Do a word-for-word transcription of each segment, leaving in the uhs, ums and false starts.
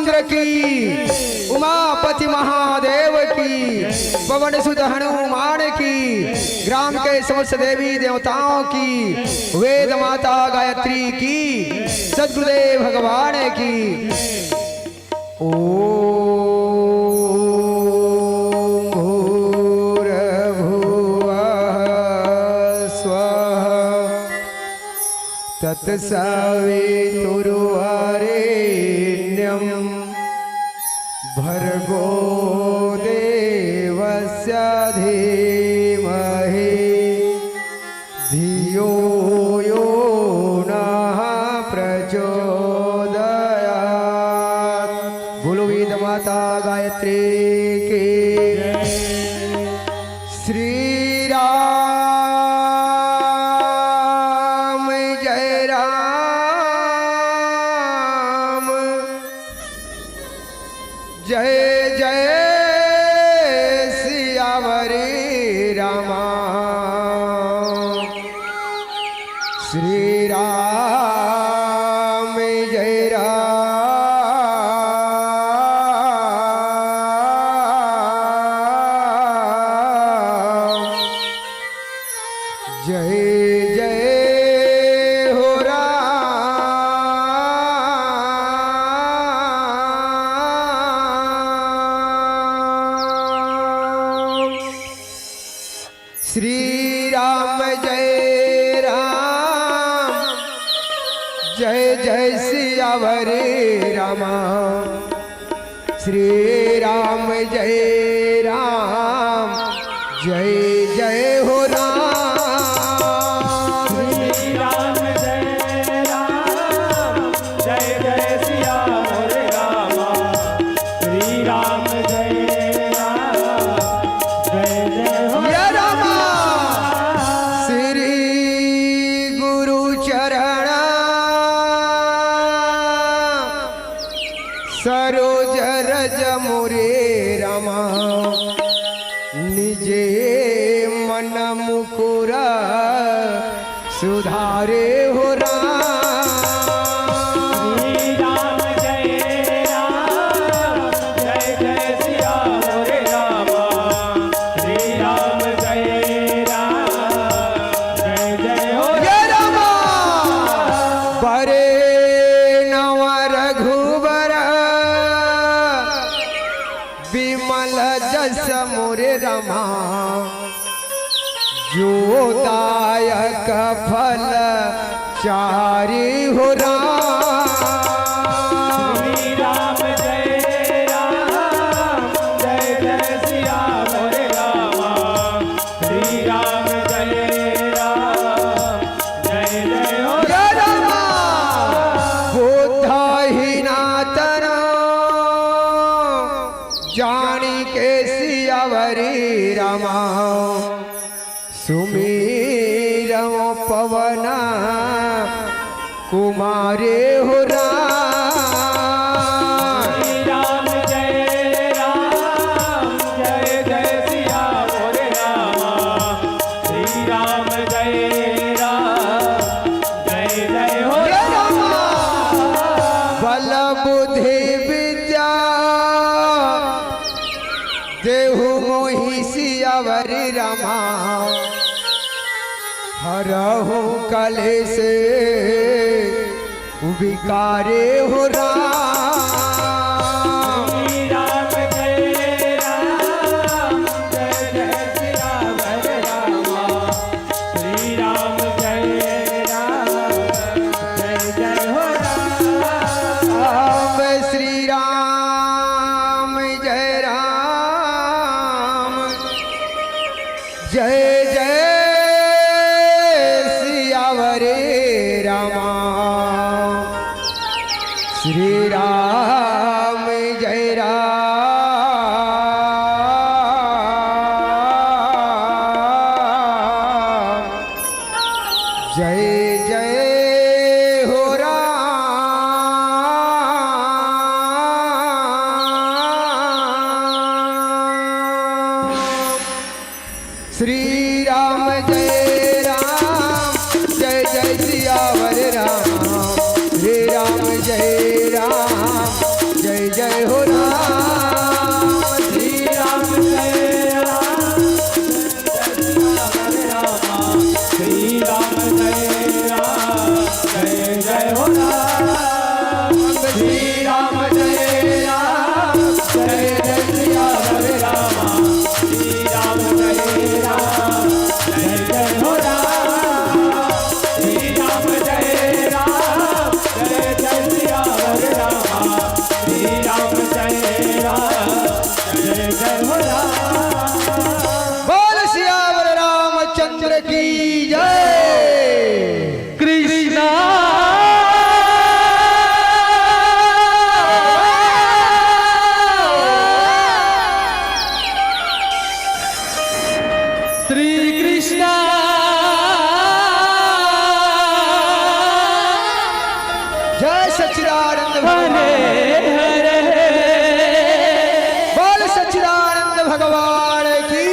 चंद्र की, उमापति महादेव की, पवन सुत हनुमान की, ग्राम के समस्त देवी देवताओं की, वेद माता गायत्री की, सदगुरुदेव भगवान की। ॐ भूर्भुवः स्वः तत्सवितुर्वरेण्यं भर्गो देवस्य धीमहि धियो यो नः प्रचोदयात्। बोलो वेद माता गायत्री की। श्री राम जय राम, जय जय सियावर रामा। श्री राम जय राम, जय जय हो राम। श्री राम जय राम, जय जय सियावर रामा। श्री राम जय राम, जय जय हो राम। श्री राम जय राम, जय जय सियावर रामा। श्री राम जय राम, जय जय हो या रामा। श्री गुरु चरण सरोज रज मोरे रामा, निजे मन मुकुर सुधारे हो राम। श्री राम जय राम, जय जय सियावर रामा। श्री राम जय राम, जय जय हो या रामा। बरे नव रघुबर विमल जस मोरे रामा, जो दायक फल चारि हो राम। श्री राम जय राम, जय जय सियावर रामा। श्री राम जय राम, जय जय हो या रामा। बुद्ध ही नातन जानी के सियावर रामा, सुमिरव पवन कुमारे हो राम। श्री राम जय राम, जय जय सियावर रामा। श्री राम जय राम, जय जय हो या रामा। बल बुद्धि विद्या देहु मोहि सियावर रामा, हरहु कलेस विकारे हो राम। श्री राम जय राम, जय जय सियावर रामा। श्री राम जय राम, जय जय हो राम। श्री राम जय राम, जय जय सियावर रामा। श्री राम जय राम, जय जय हो राम। श्री राम जय राम, जय जय सियावर राम। श्री राम जय राम, जय जय जय हो राम, श्री राम जय राम, जय जय राम, श्री राम जय राम, जय जय हो राम, श्री राम जय राम, जय जय श्री राम हरे राम, श्री राम जय राम, जय जय हो राम, श्री राम जय राम, जय जय श्री राम हरे राम, श्री राम जय राम, जय जय हो राम। बोल सियावर रामचंद्र की जय। कृष्णा। श्री कृष्णा। जय सच्चिदानंद भगवान। हरे हरे। बोल सच्चिदानंद भगवान की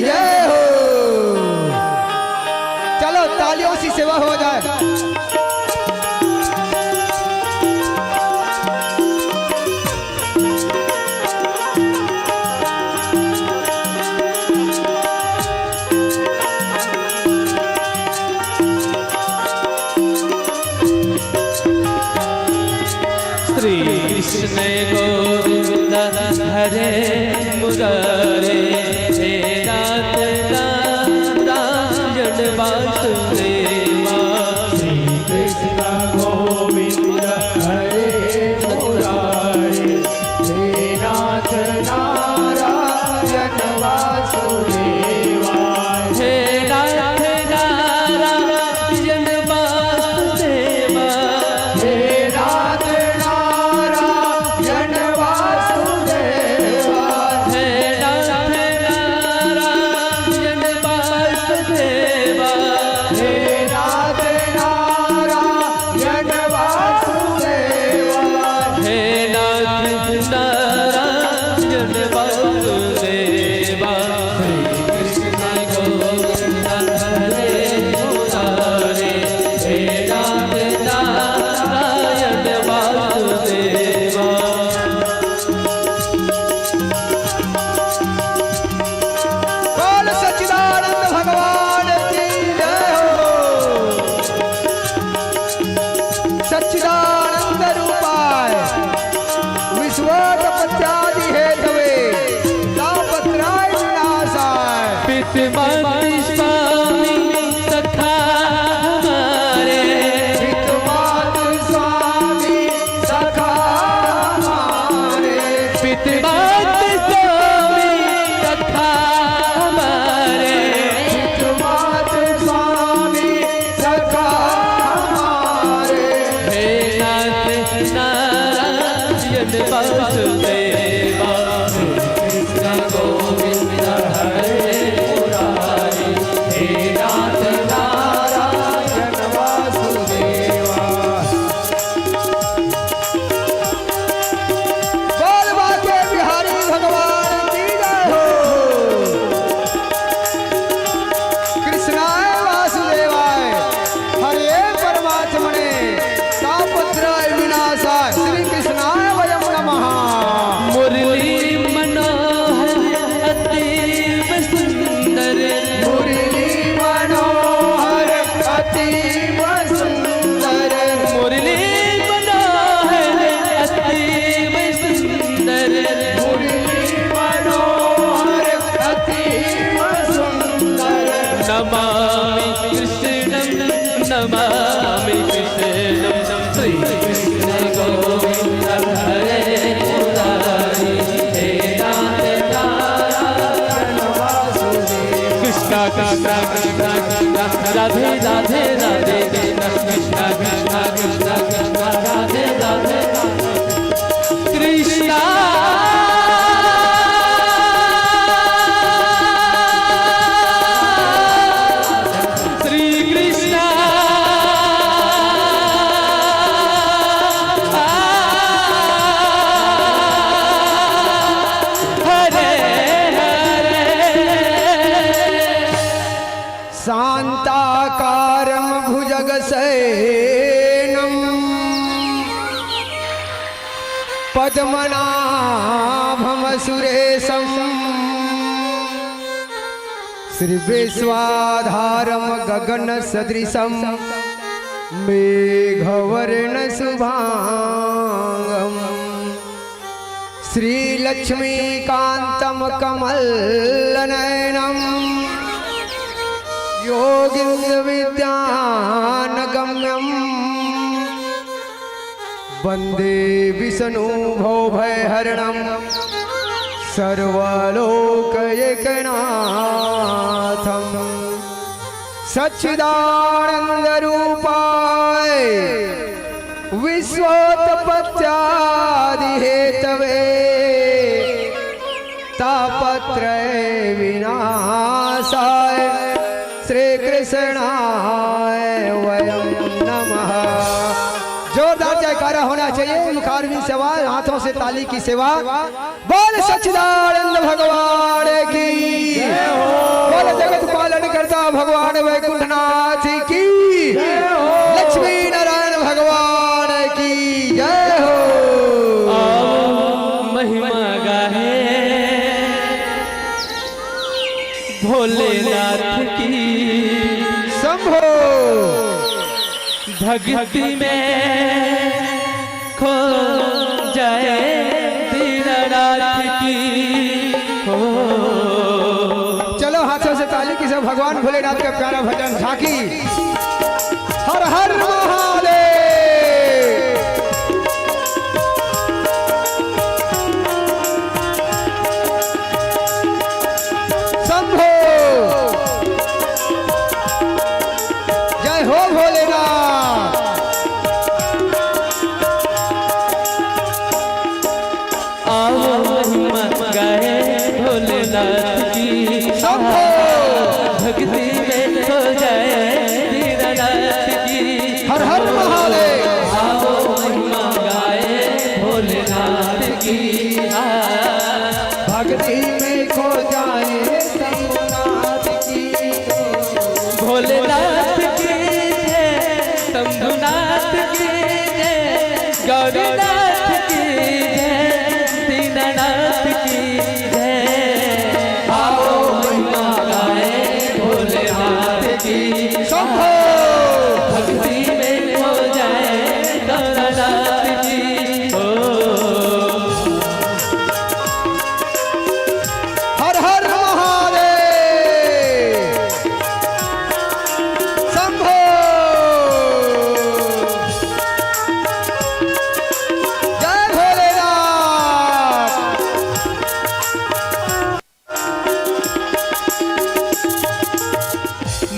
जय हो। चलो, तालियों से सेवा हो जाए। श्री कृष्ण गोविंद हरे मुरारे, हे नाथ नारायण वासुदेवा। श्री कृष्ण गोविंद हरे मुरारे, हे नाथ नारायण वासुदेवा। हे नाथ नारायण वासुदेवा। हे नाथ नारायण वासुदेवा। हे नाथ नारायण वासुदेवा। हे नाथ नारायण वासुदेवा। हे नाथ नारायण वासुदेवा। श्री कृष्ण गोविंद हरे मुरारे, हे नाथ नारायण वासुदेवा। बोल सच्चिदानंद भगवान की जय हो। सच्चिदानंद रूपाय विश्वोत्पत्त्यादि हेतवे तापत्रय विनाशाय। पितृमातृ स्वामी सखा हमारे। पितृमातृ स्वामी सखा हमारे। पितृमातृ स्वामी सखा हमारे। पितृमातृ स्वामी सखा हमारे। हे नाथ नारायण वासुदेवा। कृष्ण गोविंद हरे मुरारी। हे नाथ नारायण वासुदेवा। बोल बांके बिहारी भगवान की जय हो। कृष्णाय वासुदेवाय, हरे परमात्मने, तापत्रय विनाशाय, श्री कृष्णाय वयं नमः। मुरली मनोहर अतीव सुंदर। मुरली मनोहर अतीव सुंदर। मुरली मनोहर अतीव सुंदर। मुरली मनोहर अतीव सुंदर। नमामि कृष्णं नमामि कृष्णं। श्री कृष्ण गोविंद हरे मुरारी। हे नाथ नारायण वासुदेव। कृष्णा कृष्णा कृष्णा कृष्णा राधे राधे राधे कृष्णा। कृष्णा कृष्णा कृष्णा कृष्णा राधे राधे राधे। कृष्णा। श्री कृष्णा। हरे हरे। शांताकारं भुजगशयनं पद्मनाभम सुरेशम श्री विश्वाधारम गगन सदृशम मेघवर्ण शुभांगम श्री लक्ष्मीकांतम कमल नयनम योगिंद्र विद्यान गम्यम वंदे विष्णु भवभयहरणम सर्वलोक एकनाथम सच्चिदानंद रूपाय विश्वोत्पत्त्यादि हेतवे तापत्रय विनाशाय श्री कृष्णाय वयम नमः। जोरदार जयकारा होना चाहिए। मुखारविंद सेवा, हाथों से ताली की सेवा। बोल सच्चिदानंद भगवान की, बोल जगत पालन करता भगवान वैकुंठनाथ की, लक्ष्मी नारायण भगवान की जय हो। आओ महिमा गाहे भोलेनाथ की। शंभो। भक्ति में खो जाए दीनानाथ की हो। चलो हाथों से ताली की सब भगवान भोलेनाथ का प्यारा भजन झांकी। हर हर महादेव। शंभो। जय हो भोलेनाथ। आओ महिमा गाए भोलेनाथ की। शंभो। भक्ति में खो जाए दीनानाथ की। हर हर महादेव। आओ महिमा गाए भोलेनाथ की। आ, भक्ति में खो जाए शंभुनाथ की। भोलेनाथ की जय, शंभुनाथ की जय, गौरीनाथ की जय, दीनानाथ की जय। आओ महिमा गाए भोलेनाथ की। शंभो। भक्ति में खो जाए गौरीनाथ की। ओ। हर हर महादेव। शंभो। जय भोलेनाथ।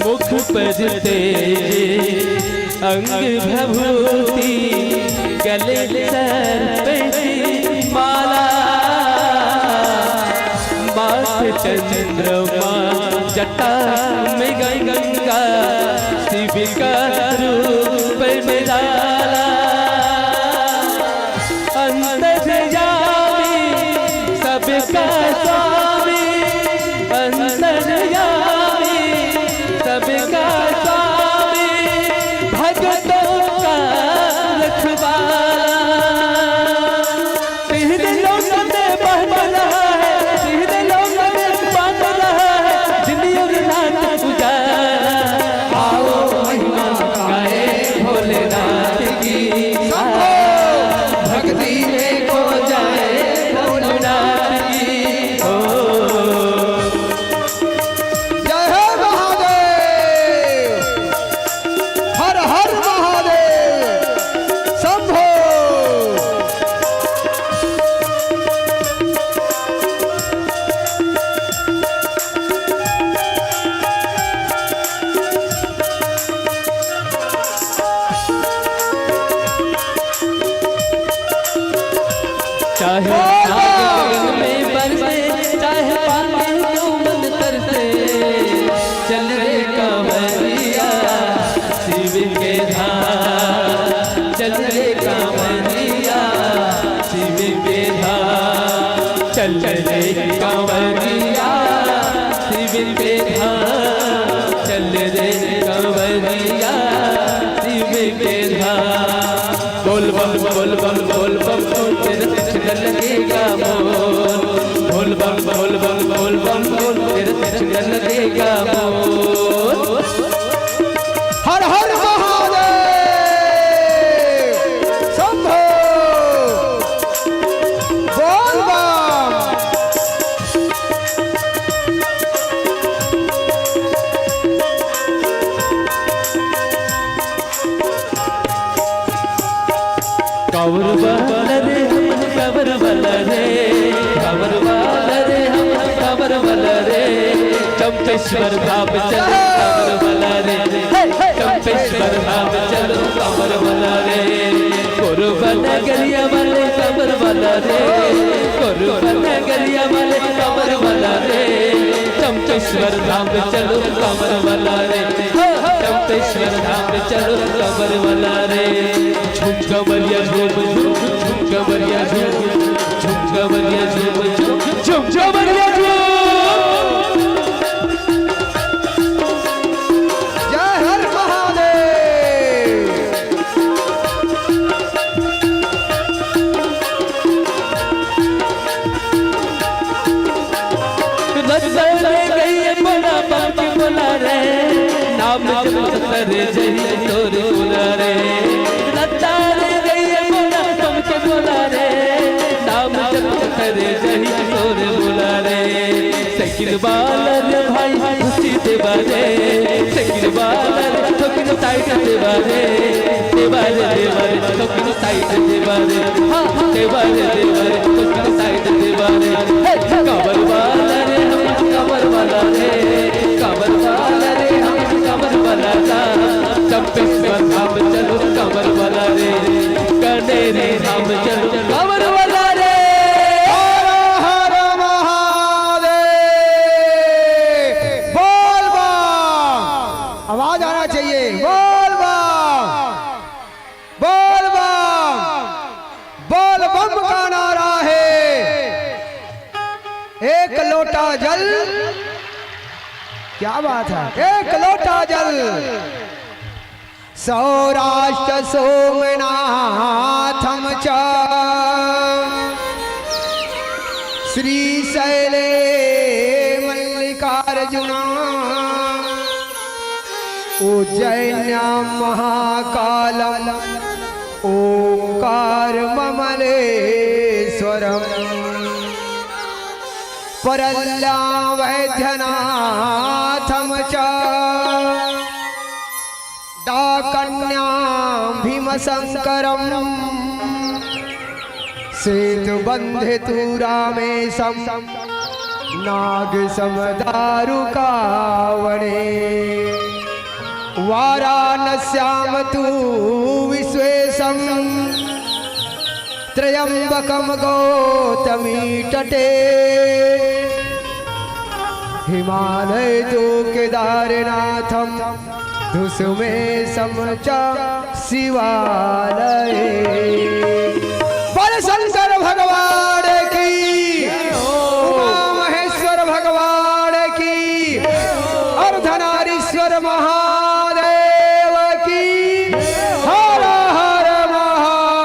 मुख पर तेज अंग भभूति, गले सर्प की माला, माथ चंद्रमा जटा में गंगा, शिव का रूप निराला। अंतर्यामी सबका स्वामी, अंतर्यामी सबका स्वामी, भक्तों का रखवाला। तीन लोक में बांट रहा है, तीन लोक में बांट रहा है, दिन और रात उजाला। आओ महिमा गाए भोलेनाथ की। शंभो। भक्ति में खो जाए भोलेनाथ की। ओ। जय हो महादेव। हर हर महादेव। शंभो। चाहे आग गगन में बरसे, चाहे पानी को मन तरसे, चल रे कांवरिया शिव के धाम, चल रे कांवरिया शिव के धाम, चल रे कांवरिया शिव के धाम, चल रे कांवरिया शिव के धाम। बोल बम, बोल बम, बोल बम, बोल तेरे कृष्ण मोर। बोल बम, बोल बम, बोल बम, बोल, तेरे चिंतन देगा मोर। हर हर महादेव। शंभो। बोल बम। कांवर वाला रे हम कांवर वाला रे, कांवर वाला रे हम कांवर वाला रे। चंपेश्वर धाम चलो कांवर वाला रे, चंपेश्वर धाम चलो कांवर वाला रे। कोरबा नगरिया वाले कांवर वाला रे, कोरबा नगरिया वाले कांवर वाला रे। चंपेश्वर धाम चलो कांवर वाला रे, चंपेश्वर धाम चलो कांवर वाला रे। झूम कांवरिया झूम, झूम, झूम कांवरिया झूम, झूम कांवरिया झूम, झूम, झूम कांवरिया झूम। जय हर महादेव। रद्दा रे गई बोला बम के बोला रे, नाम जप करे जही तोर बोला रे। रद्दा रे गई बोला बम के बोला रे, नाम जप करे जही तोर बोला रे। साइकिल वाला रे भाई खुशी देवा रे, साइकिल वाला रे ठोकिन साइड देवा रे। देवा रे, देवा रे, ठोकिन साइड देवा रे। हाँ, देवा रे, देवा रे, ठोकिन साइड देवा रे। हे, कांवर वाला रे हम कांवर वाला रे, कांवर वाला रे हम कांवर वाला रे। चंपेश्वर धाम चलो कांवर वाला रे, कनेरी धाम चलो कांवर वाला रे। हर हर महादेव। बोल बम। आवाज आना चाहिए। बोल बम। बोल बम। बोल बम का नारा है। एक लोटा जल। क्या बात है, एक लोटा जल। सौराष्ट्र सोमनाथम च श्रीशैले मल्लिकार्जुन उज्जैन्यां महाकालं ओंकारममलेश्वरम्। परल्यां वैद्यनाथं च डाकण्यां भीमशंकरम्। सेतुबन्धे तु रामेशं नागेशं दारुकावणे। वाराणस्यां तु विश्वेशं त्र्यम्बकं गौतमी तटे। हिमालये तु केदारनाथं धुस्मेशं च शिवालये। बोल शंकर भगवान की, उमा महेश्वर भगवान की, अर्धनारीश्वर महादेव की। हर हर महादेव।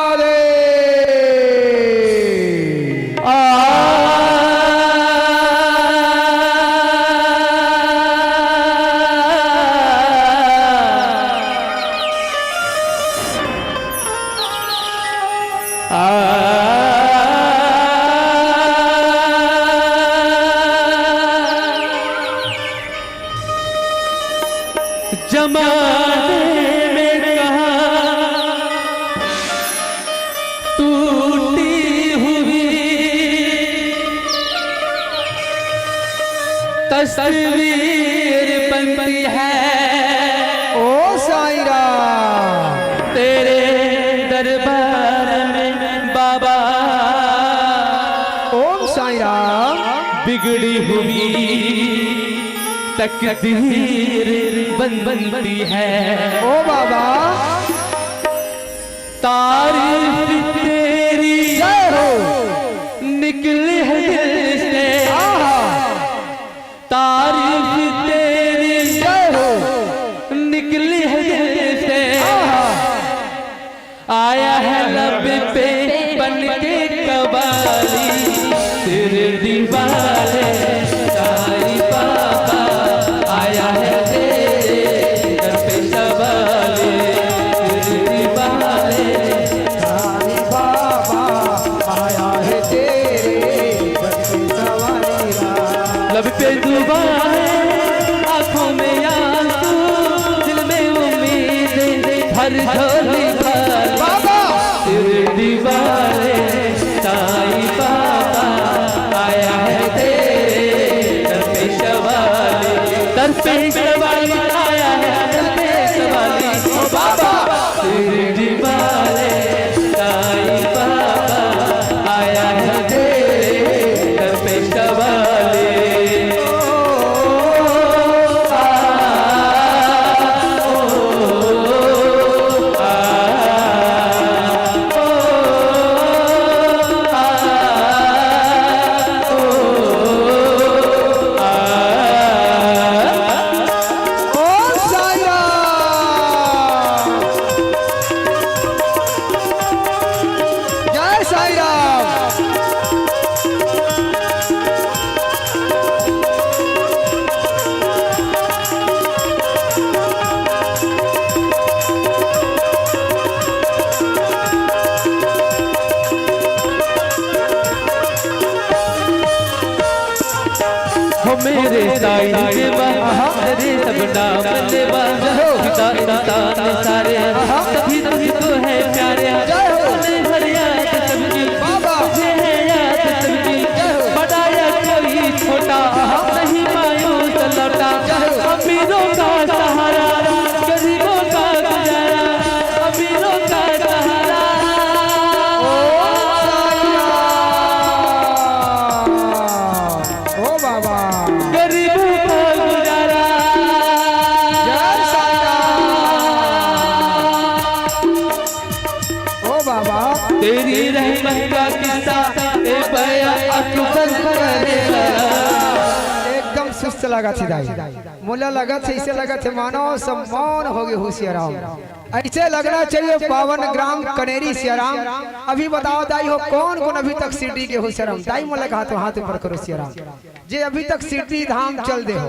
आ जमाने में कहाँ टूटी हुई तस्वीर बनती है। ओ साईं राम। तेरे दरबार में बाबा। ओम साईं राम। बिगड़ी हुई तकदीर बन बनती है। ओ बाबा। तारीफ तेरी जय हो। निकली है दिल से। आहा। तारीफ तेरी जय हो। निकली है दिल से। आहा। आया है लब पे बन के कबाली। दुआ है, आंखों में आंसू, दिल में उम्मीद, हर झोली भर। बाबा! शिरडी वाले साईं बाबा आया है तेरे दर पे सवारी, दर पे सवारी आया है, दर पे सवारी। ओ बाबा! शिरडी वाले साईं बाबा आया है तेरे दर पे सवारी। ओम साई राम। जय साई राम। हो मेरे साईं देवा, आहा। तेरे सब नाम लेवा, जय हो। पिता इंसान सारे, आहा। सभी तुझको है प्यारे। जय हो। तूने हर याद सबकी, बाबा। तुझे है याद सबकी। जय हो। बड़ा या कोई छोटा, आहा। नहीं मायूस लौटा। जय हो। अमीरों का सहारा, गरीबों का गुजारा, अमीरों का सहारा। ओ साईं राम। ओ बाबा। गरीबों का गुजारा। जय साईं राम। ओ बाबा। तेरी रहमत का किस्सा ए बयां अकबर करेगा। एकदम सुस्त लगा थी दाई। मोला लगत हे, अइसे लगत हे, मानो सम्मान हो गे हो सियाराम। अइसे लगना चाहिए पावन ग्राम कनेरी सियाराम। अभी बताओ दाई हो, कौन कौन अभी तक शिरडी गे हो सियाराम? दाई मोला कहा तो हाथ ऊपर करो सियाराम। जे अभी तक शिरडी धाम चल दे हो,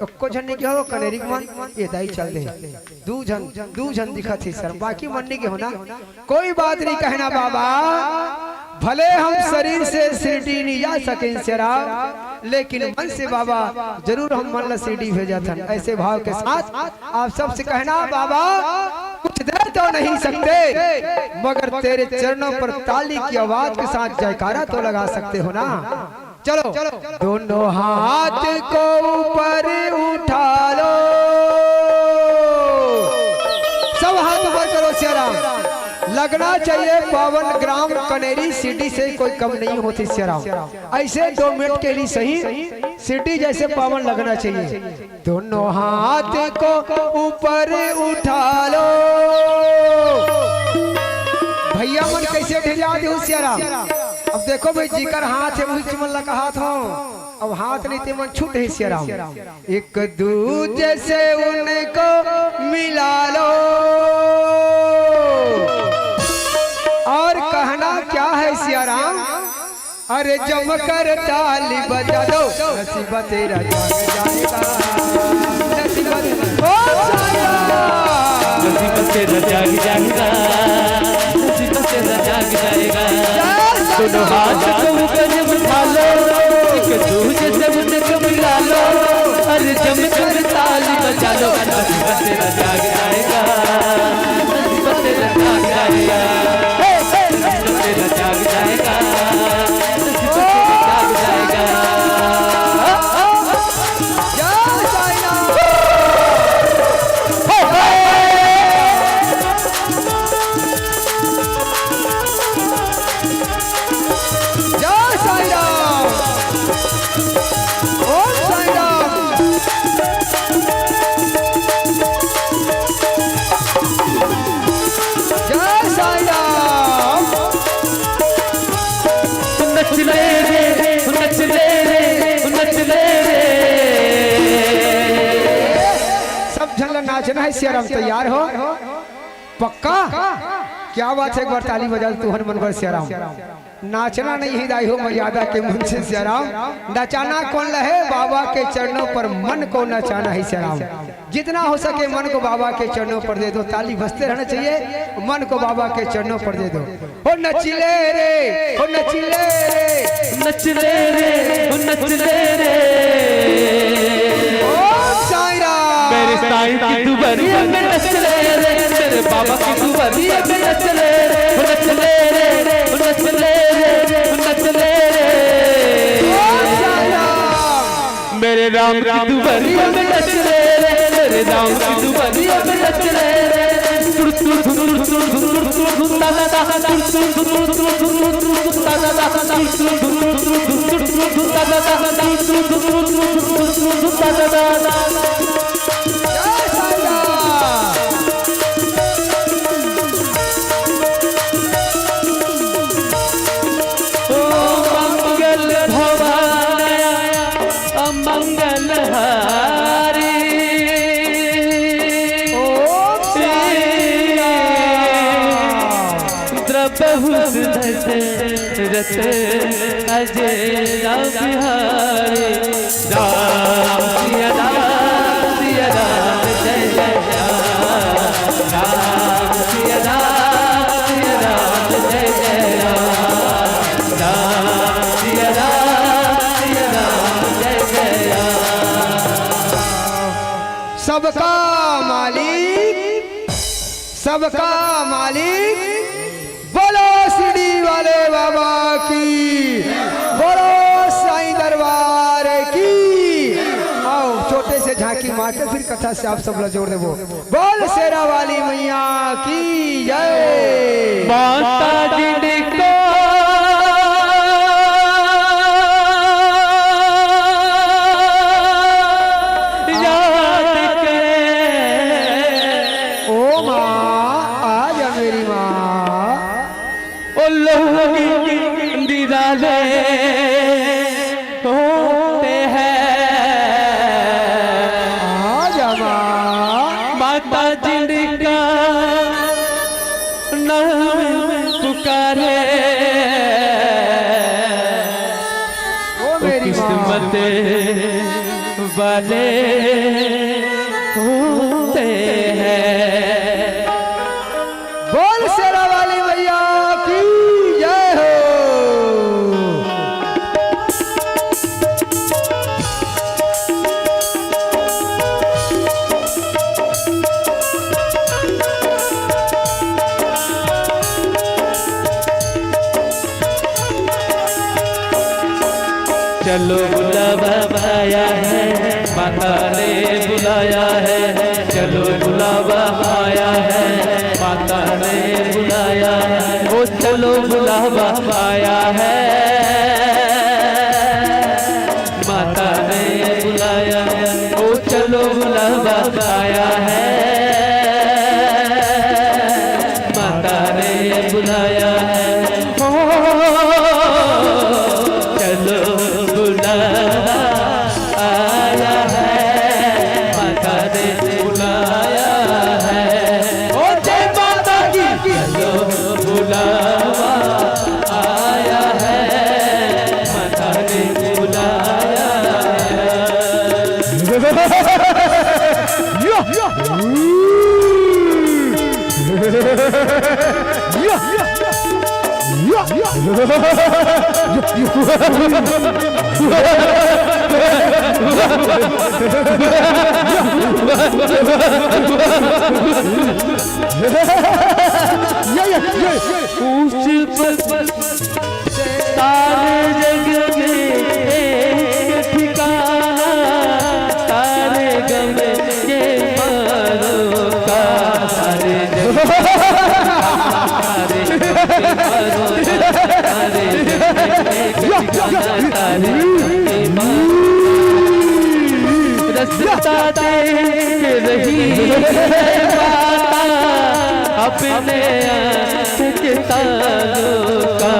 एको झन नइ गे हो कनेरी के मन, ये दाई चल दे। दू झन, दू झन दिखत हे सियाराम, बाकी मन नइ गे हो ना। कोई बात नहीं कहना बाबा, भले हम शरीर से शिरडी नहीं जा सके सियाराम, लेकिन मन से बाबा जरूर हम मन ला शिरडी भेजत हन। ऐसे भाव के साथ आप सबसे कहना बाबा, कुछ दे तो नहीं सकते, मगर तेरे चरणों पर ताली की आवाज के साथ जयकारा तो लगा सकते हो ना। चलो, दोनों हाथ को ऊपर उठा लो। सब हाथ ऊपर करो सियाराम। लगना चाहिए पावन ग्राम कनेरी शिरडी से कोई कम नहीं होती सियाराम। ऐसे दो मिनट के लिए सही, शिरडी जैसे पावन लगना चाहिए। दोनों हाथ को ऊपर उठा लो। भैया मन कैसे ढिला दे हो सियाराम। अब देखो भाई, जीकर हाथ हे, वही मन ला कहात हों। अब हाथ नहीं ते मन छूट हे सियाराम। एक दूजे से उनको मिला लो। और कहना क्या है सियाराम? अरे जमकर ताली बजा दो, नसीबा तेरा जाग जाएगा। नसीबा तेरा, ओ साईं। नसीबा तेरा जाग जाएगा, नसीबा तेरा जाग जाएगा। दोनों हाथ को ऊपर उठा लो, एक दूजे से उनको मिला लो, अरे जमकर ताली बजा लो, नसीबा तेरा जाग जाएगा, नसीबा तेरा जाग जाएगा। हे, हे, नसीबा तेरा जाग जाएगा, नसीबा तेरा जाग जाएगा। जय साईं राम। हे, हे। जय साईं राम। ओम साईं राम। जय साईं राम। नच ले रे, नच ले रे, नच ले रे। सब झन ला नाचना हे, सियाराम तैयार हो? पक्का? क्या बात हे, एक बार ताली बजा दो तुहन मन बर सियाराम। नाचना नहीं हे दाई हो, मर्यादा के मन से सियाराम। नचाना कोन ला हे? बाबा के चरणों पर मन को नचाना हे सियाराम। जितना हो सके मन को बाबा के चरणों पर दे दो। ताली बजते रहना चाहिए, मन को बाबा के चरणों पर दे दो। हो नच ले रे, हो नच ले रे। नच ले रे, हो नच ले रे। दुआरिया में नच ले रे, तेरे बाबा की दुआरिया में नच ले रे, नच ले रे, नच ले रे, नच ले रे। मेरे राम की दुआरिया में नच ले रे, मेरे राम की दुआरिया में नच ले रे। तुर तुर तुर तुर तुर तुर तुर तुर ता ता ता, तुर तुर तुर तुर तुर तुर तुर ता ता ता, तुर तुर तुर तुर तुर तुर तुर ता ता ता, तुर तुर तुर तुर तुर तुर तुर ता ता ता। जय साईं। ॐ मङ्गल भवन अमङ्गल हारी। ॐ साईं। द्रवहु सुदशरथ अजय राम बिहारी। राम सिया राम सिया राम जय जय राम। राम सिया राम सिया राम जय जय राम। राम सिया राम सिया राम जय जय राम। सबका मालिक, सबका मालिक बोलो शिरडी वाले बाबा की, बोलो साईं दरबार की। आओ, छोटे से झांकी मारते, फिर कथा से आप सब ला जोड़ देबो। बोल शेरा वाली मैया की जय। माता जी ने को याद करे। ओ माँ, आ जा मेरी माँ। ओ लोग निराले होते हैं। आ जा माँ। माता जिनका नाम पुकारे, ओ वो मेरी माँ। किस्मत वाले होते हैं। बोल शेरा वाली मैया की जय हो। चलो बुलावा आया है, माता ने बुलाया है। चलो बुलावा आया है, माता ने बुलाया है। ओ चलो बुलावा आया है, माता ने बुलाया है। ओ चलो बुलावा आया है, माता ने बुलाया है। ओ चलो बुलावा आया है, माता ने बुलाया है। ओ जय माता की। चलो बुलावा आया है, माता ने बुलाया है। या, या। या, या। ऊंच पर सारे जग में एक ठिकाना, सारे गम के मारों का, सारे जग, सारे गम के मारों का, सारे जग में एक ठिकाना, सारे गम के मारों का। रास्ता देख रही है माता अपने आँख के तारों का।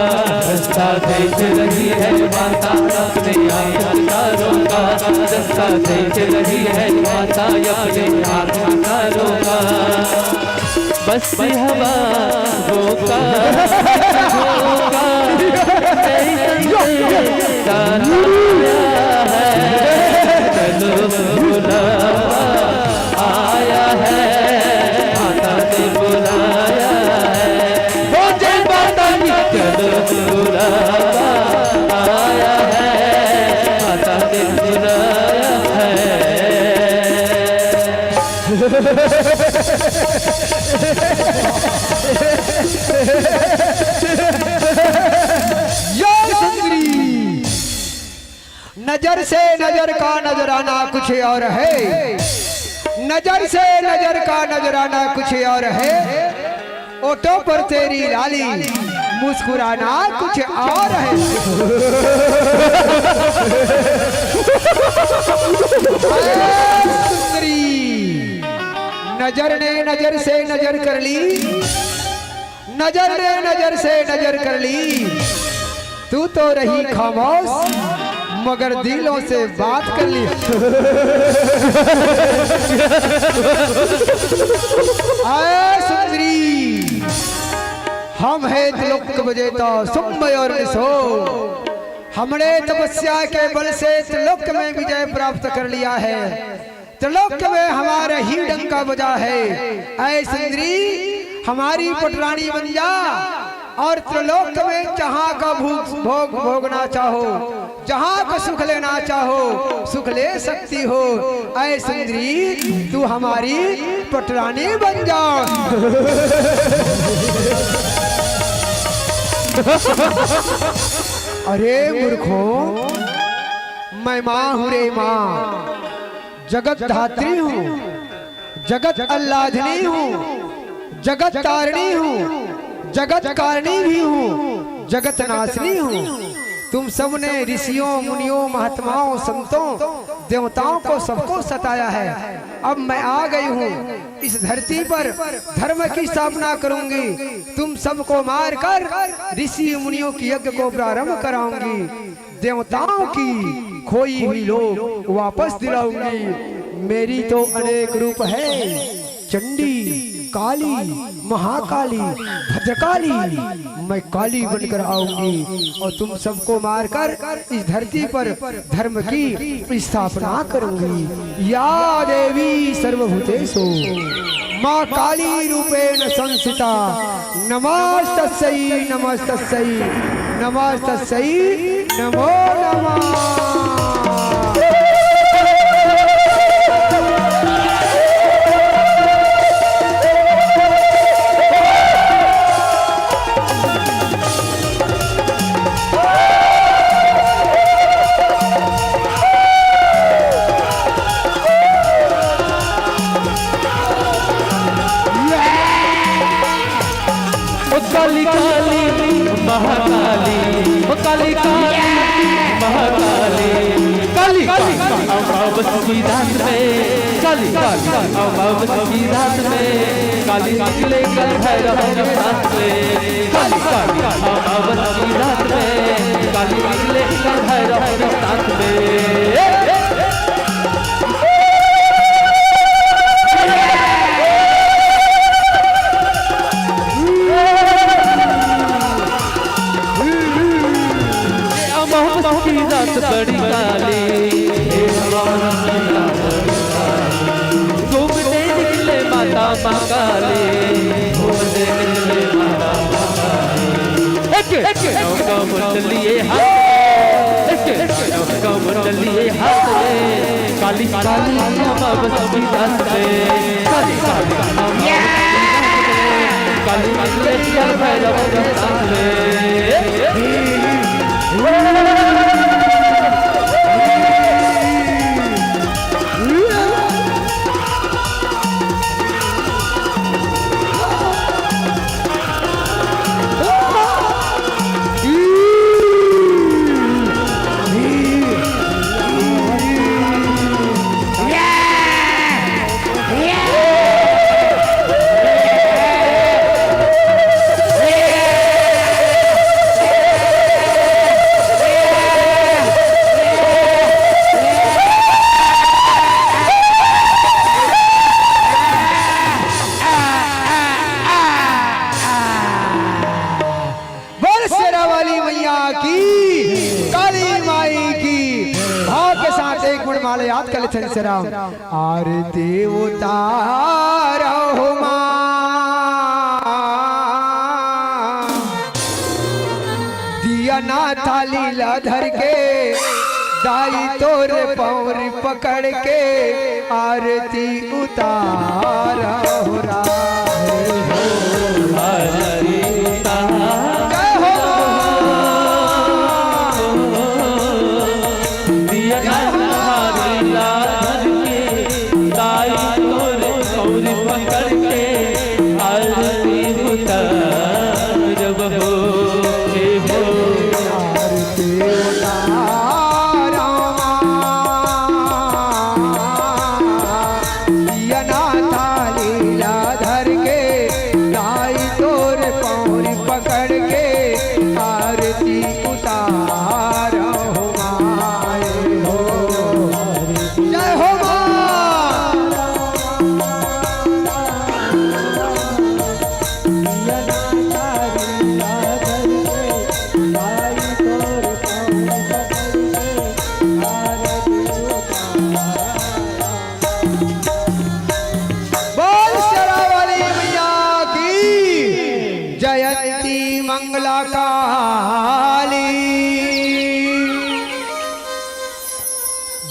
रास्ता देख रही है माता अपने आँख के तारों का। रास्ता देख रही है माता अपने आँख के तारों का। बस हवा वो का, वो का, चलो बुलावा आया है, माता ने बुलाया है। ओ जय माता की, चलो बुलावा आया है, माता ने बुलाया है। या सुंदरी, नजर से नजर का नजराना कुछ और है, नजर से नजर का नजराना कुछ और है। ओठों पर तेरी लाली, मुस्कुराना कुछ और है। अरे सुंदरी, नजर ने नजर से नजर कर ली, नजर ने नजर से नजर कर ली, तू तो रही खामोश, मगर दिलों से बात कर ली। आए सुंदरी, हम है त्रिलोक विजेता शुंभ और निशुंभ। हमने तपस्या के बल से त्रिलोक में विजय प्राप्त कर लिया है। त्रिलोक में हमारा ही डंका बजा है। ऐ सुंदरी, हमारी पटरानी बन जा और त्रिलोक में जहाँ का भोग, भोग भोगना चाहो, जहाँ का सुख लेना चाहो, सुख ले सकती हो। ऐ सुंदरी, तू हमारी पटरानी बन जा। अरे मूर्खों, मैं माँ हूँ रे माँ, जगत धात्री हूँ, जगत आह्लादिनी हूँ, जगत तारिणी हूँ, जगत कारिणी भी हूँ, जगत नाशिनी हूँ। तुम सबने ऋषियों, मुनियों, महात्माओं, संतों, देवताओं को, सबको सताया है। अब मैं आ गई हूँ इस धरती पर, धर्म की स्थापना करूंगी। तुम सबको मारकर ऋषि मुनियों की यज्ञ को प्रारंभ कराऊंगी। देवताओं की खोई हुई लोक वापस दिलाऊंगी। मेरी तो अनेक रूप है, चंडी, काली, महाकाली, भद्रकाली। मैं काली बनकर आऊंगी और तुम सबको मारकर इस धरती पर धर्म की स्थापना करूंगी। या देवी सर्वभूतेषु माँ काली रूपेण संस्थिता, नमस्तस्यै नमस्तस्यै नमस्तस्यै नमो नमः। ओ काली काली महाकाली, ओ काली काली महाकाली, काली काली अमावस की रात में, काली काली अमावस की रात में, काली निकले काल भैरव के साथ में, काली काली अमावस की रात में, काली निकले काल भैरव के साथ में। अमावस की रात बड़ी काली, घूमते निकले माता महाकाली। एक नौका मुंडलिए हाथ, एक नौका मुंडलिए हाथ में, काली काली अमावस की रात में, काली काली अमावस की रात में, काली निकले काल भैरव के साथ में। बोल शेरा वाली मैया की, काली माई की। भाव के साथ एक गुण माला याद कर लेते हैं शेरा। आर देवता रहो माँ, दिया ना थाली ला धर के, दाई तोर पौर पकड़ के आरती उतार हो राम। जय हो। बोल शेरा वाली मैया की। जयंती मंगला काली,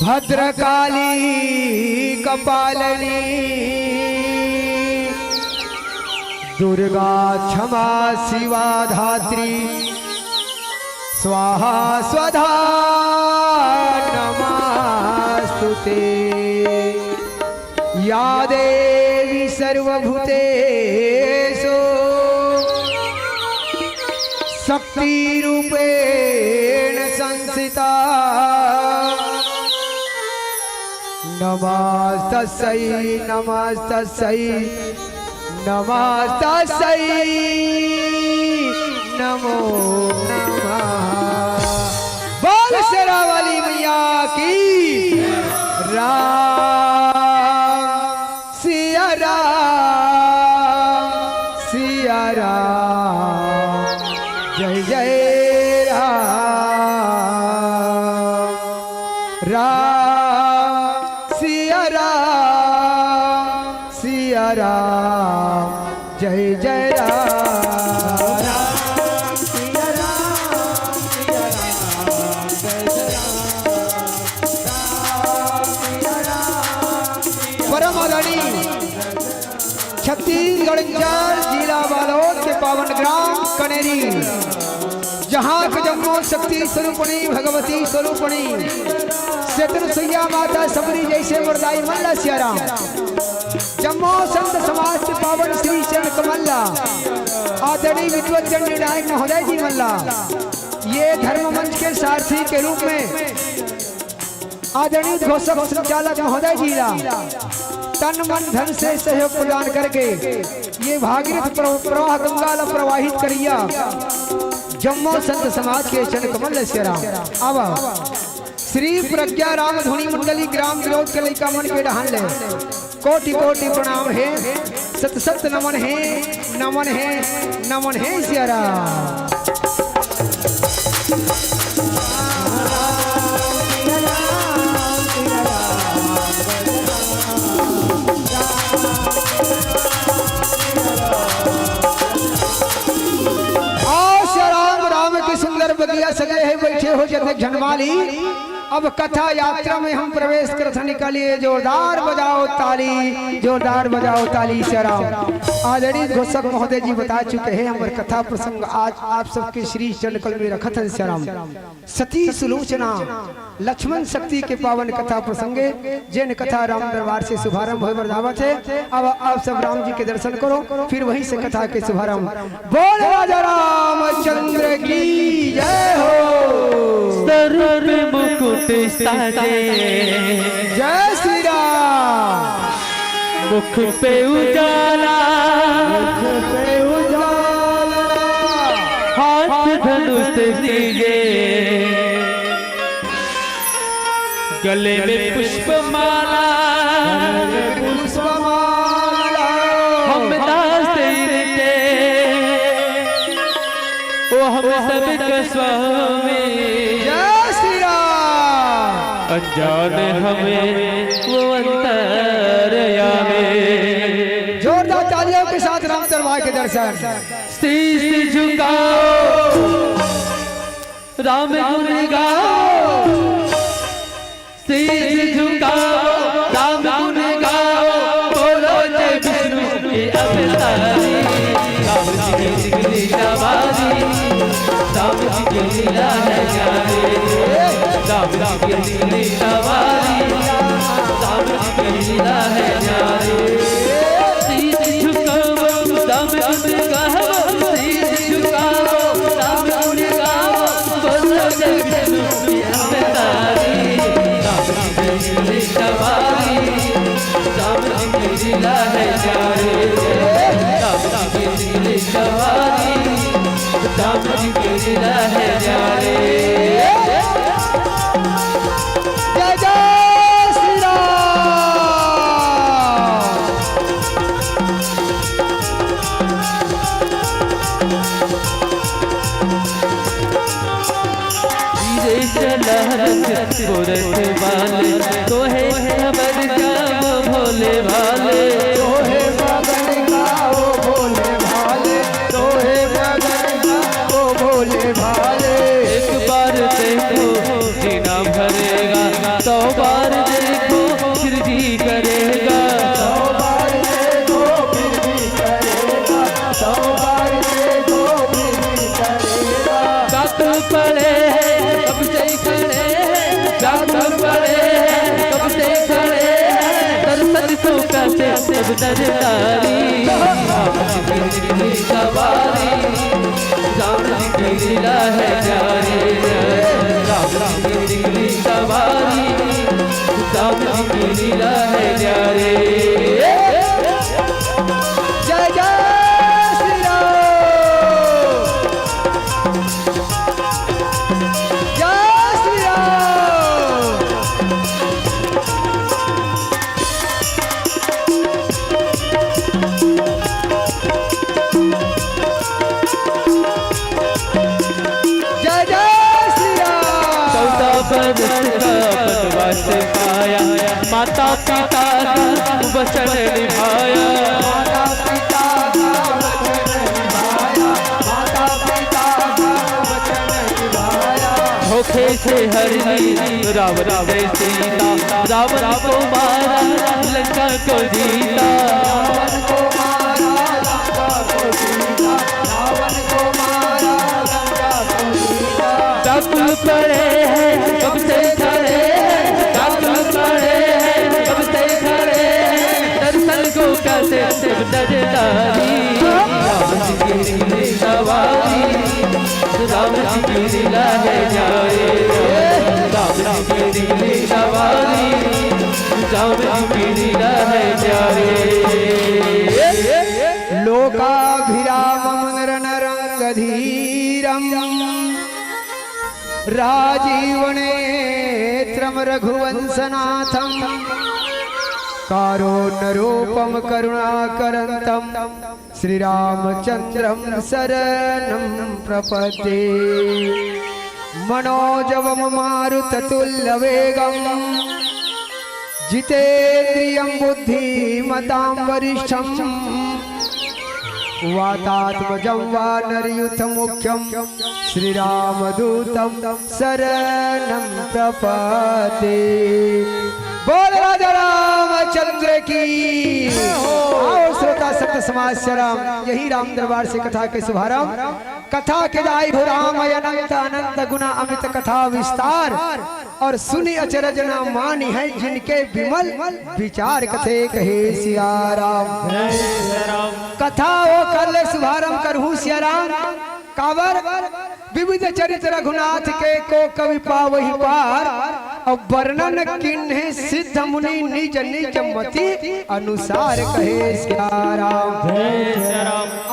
भद्रकाली कपालनी, दुर्गा क्षमा शिवा धात्री, स्वाहा स्वधा नमस्तुते। या देवी सर्वभूतेषु शक्तिरूपेण संस्थिता। नमस्तस्यै, नमस्तस्यै, नमस्तस्यै, नमो नमः। बोल शेरा वाली मैया की। राम सिया राम, सिया राम, जय जय राम। राम सिया राम, सिया राम, जय जय राम। परम आदरणीय छत्तीसगढ़ इंचार्ज जिला बालोद के पावन ग्राम कनेरी, जहाँ के जम्मो शक्ति स्वरूपणी भगवती स्वरूपणी चतुर्सुइया माता सबरी जैसे वरदाई मल्ला सियाराम। जम्मो संत समाज के पावन श्री चरण कमल्ला आदरणीय विद्वत चंडी नायक महोदय जी मल्ला ये धर्म मंच के सारथी के रूप में आदरणीय घोषक संचालक महोदय जी ला तन मन धन से सहयोग प्रदान करके ये भागीरथ प्र-, प्रवाह गंगा ला प्रवाहित करिया जम्मो संत समाज के चरण कमल से राम। अब श्री प्रज्ञा राम धुनी मंडली ग्राम विरोध के लइका मन के डहान ले कोटि कोटि प्रणाम हे, सत सत नमन हे, नमन हे, नमन हे सिया राम। आओ सिया राम, राम के सुंदर बगिया सजे हे, बैठे हो जतक झनमाली। अब कथा यात्रा में हम प्रवेश करत हन, निकालिए जोरदार बजाओ ताली, जोरदार बजाओ ताली सिया राम। आदरणीय घोषक महोदय जी बता चुके हैं हमर कथा प्रसंग, आज आप सबके श्री चरण कमल में रखत हन सिया राम। सती सुलोचना लक्ष्मण शक्ति के पावन कथा प्रसंगे, जेन कथा राम दरबार से शुभारंभ होय बर जावत हे। अब आप सब राम जी के दर्शन करो, फिर वहीं से कथा के शुभारंभ। बोल राजा रामचंद्र की जय हो। सर पे मुकुट साजे। जय श्री राम। मुख पे उजाला। मुख पे उजाला। हाथ धनुष लीजे। गले में पुष्पमाला। गले में पुष्पमाला। हम दास तेरे के। वो हम सबका स्वामी। जय श्री राम। अनजान हमें वो अंतर्यामी। जोरदार तालियों के साथ राम दरबार के दर्शन। शीश झुकाओ, राम गुण गाओ। लीला है न्यारी, राम राम की लीला सवारी, राम राम की लीला है न्यारी। शीश झुकाओ, राम गुण गाओ, शीश झुकाओ, राम गुण गाओ, बोलो जय विष्णु की अवतारी। राम राम की लीला सवारी, राम राम की लीला है न्यारी, राम राम की लीला सवारी। राम जी के लीला है न्यारी। जय जय श्री राम। धीरे चला रथ गोरख वाले, तोहे खबर जाम भोले भाले। तोहे खबर जाम भोले भाले, तोहे खबर जाम भोले भाले। एक बार देखो जीना भरेगा, सौ बार देखो फिर भी करेगा। सौ बार देखो फिर भी करेगा, सौ बार देखो फिर भी करेगा। कातल पड़े हैं, कब से खड़े हैं, कातल पड़े हैं, कब से खड़े हैं, दर्शन को कहते सब दरदारी। राम जी की सवारी, राम जी की लीला है न्यारी। राम जी की सवारी, राम जी की लीला है न्यारी। जय जय श्री राम। जय श्री राम। जय जय श्री राम। चौदह बरस का वनवास पाया, माता पिता का वचन निभाया। माता पिता का वचन निभाया, माता पिता का वचन निभाया। धोखे से हरनी रावण से सीता, रावण को मारा, लंका को जीता। रावण को मारा, लंका को जीता। रावण को मारा, लंका को जीता। कातल पड़े हैं, कब से खड़े हैं, कातल पड़े हैं, कब से खड़े हैं, दर्शन को कहते सब दरदारी। राम जी की सवारी, राम जी की लीला है न्यारी। राम जी की सवारी, राम जी की लीला है न्यारी। लोकाभिरामं रणरंगधीरं राजीवनेत्रं रघुवंशनाथं कारुण्यरूपं करुणाकरन्तं श्रीरामचन्द्रं शरणं प्रपद्ये। मनोजवं मारुततुल्यवेगं जितेन्द्रियं बुद्धिमतां वरिष्ठं वातात्मजं वानरयूथमुख्यं श्रीरामदूतं शरणं प्रपद्ये। बोल राजा रामचंद्र की। आओ श्रोता संत समाज सिया राम, यही राम दरबार से कथा के शुभारंभ। कथा के दाई हो राम अनंत अनंत गुना अमित कथा विस्तार, और सुनि अचरज न मानिहैं जिनके विमल विचार। कथे कहे सिया राम। कथा ओ कर ले शुभारंभ करहूँ सिया राम। काबर विविध चरित्र रघुनाथ के को कवि पावहि पार। अब वर्णन किन्हे सिद्ध मुनि निज निज मति अनुसार। कहे सिया राम।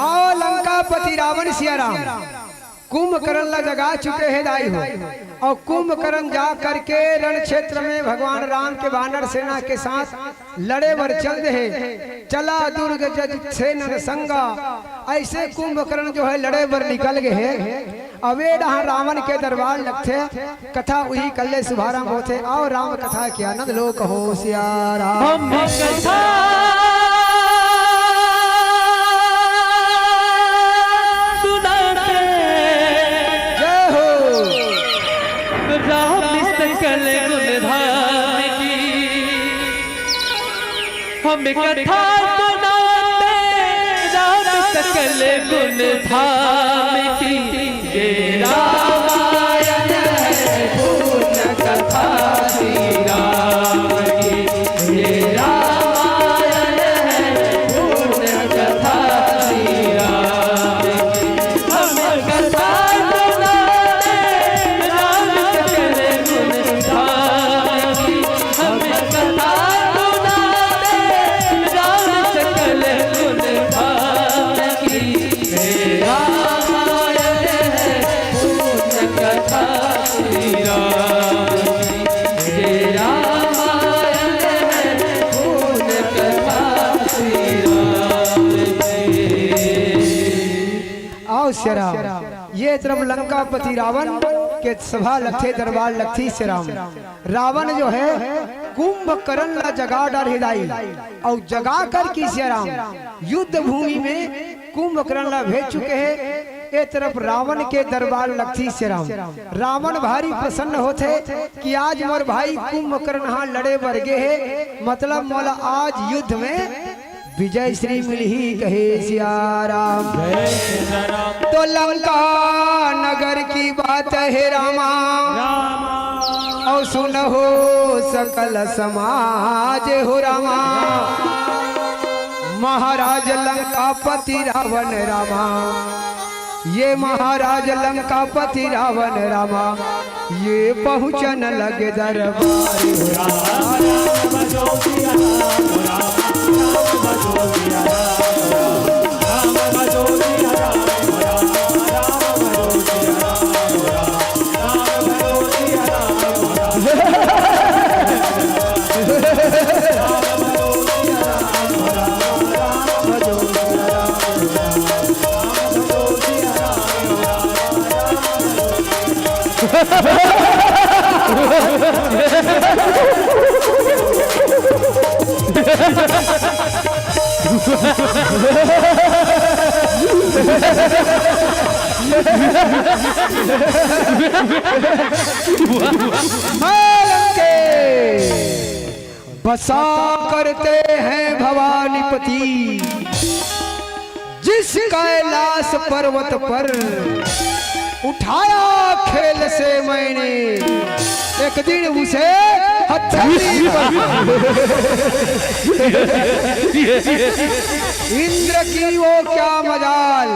आओ लंकापति रावण सिया राम कुंभकर्ण ला जगा चुके हे दाई हो। और कुंभकर्ण जा करके रण क्षेत्र में भगवान राम के वानर सेना के साथ लड़े बर चल दे हे। चला दुर्ग जज सेनन संगा, ऐसे कुंभकर्ण जो है लड़े बर निकल गए हे। अबे डहा रावण के दरबार लगथे, कथा उही कल्ले शुभारंभ होथे। आओ राम कथा के आनंद लो, कहो सिया राम। हम कथा सुनाते जय हो। राम सकल गुण धाम की। हम कथा सुनाते राम सकल गुण धाम की। ये राम राम, ये तरफ लंकापति रावण के सभा लगथे, दरबार लगथे सिया राम। रावण जो है कुंभकर्ण ला जगा डारही दाई, अउ जगा कर के सिया राम युद्ध भूमि में कुंभकर्ण ला भेज चुके हे। ए तरफ रावण के दरबार लगथे सिया राम। रावण भारी प्रसन्न होथे कि आज मोर भाई कुंभकर्ण हा लड़े बर गे हे, मतलब मोला आज युद्ध में विजय श्री मिलही कहे सिया राम। तो लंका नगर की बात हे रामा, अउ सुनहु सकल समाज हो रामा। महाराज लंकापति रावण रामा, ये महाराज लंकापति रावण रामा, ये पहुँचन लगे दरबार। मालम के बसा करते हैं भवानीपति, जिस कैलाश पर्वत पर उठाया खेल से मैंने, एक दिन उसे हथेली पर। इंद्र की वो क्या मजाल,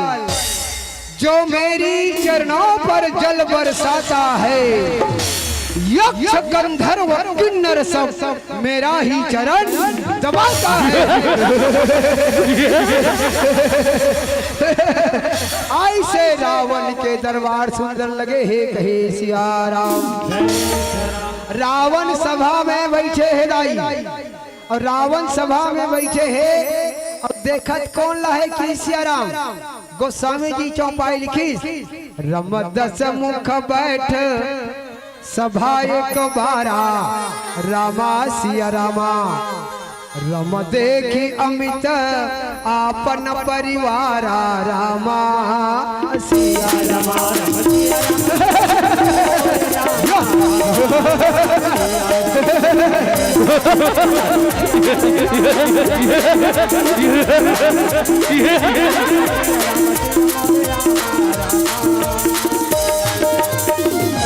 जो मेरी चरणों पर जल बरसाता है। यक्ष गंधर्व किन्नर सब मेरा ही चरण दबाता है। ऐसे रावण के दरबार सुंदर लगे हे कहे सिया राम। रावण सभा में बैठे हे दाई, अउ रावण सभा में बैठे हे, अउ देखत कोन ला हे कि सिया राम। गोस्वामी जी चौपाई लिखिस, रम दस मुख बैठ सभा एक बारा, रामा सिया रामा। रम देखी अमित आपन परिवारा, रामा सिया रामा।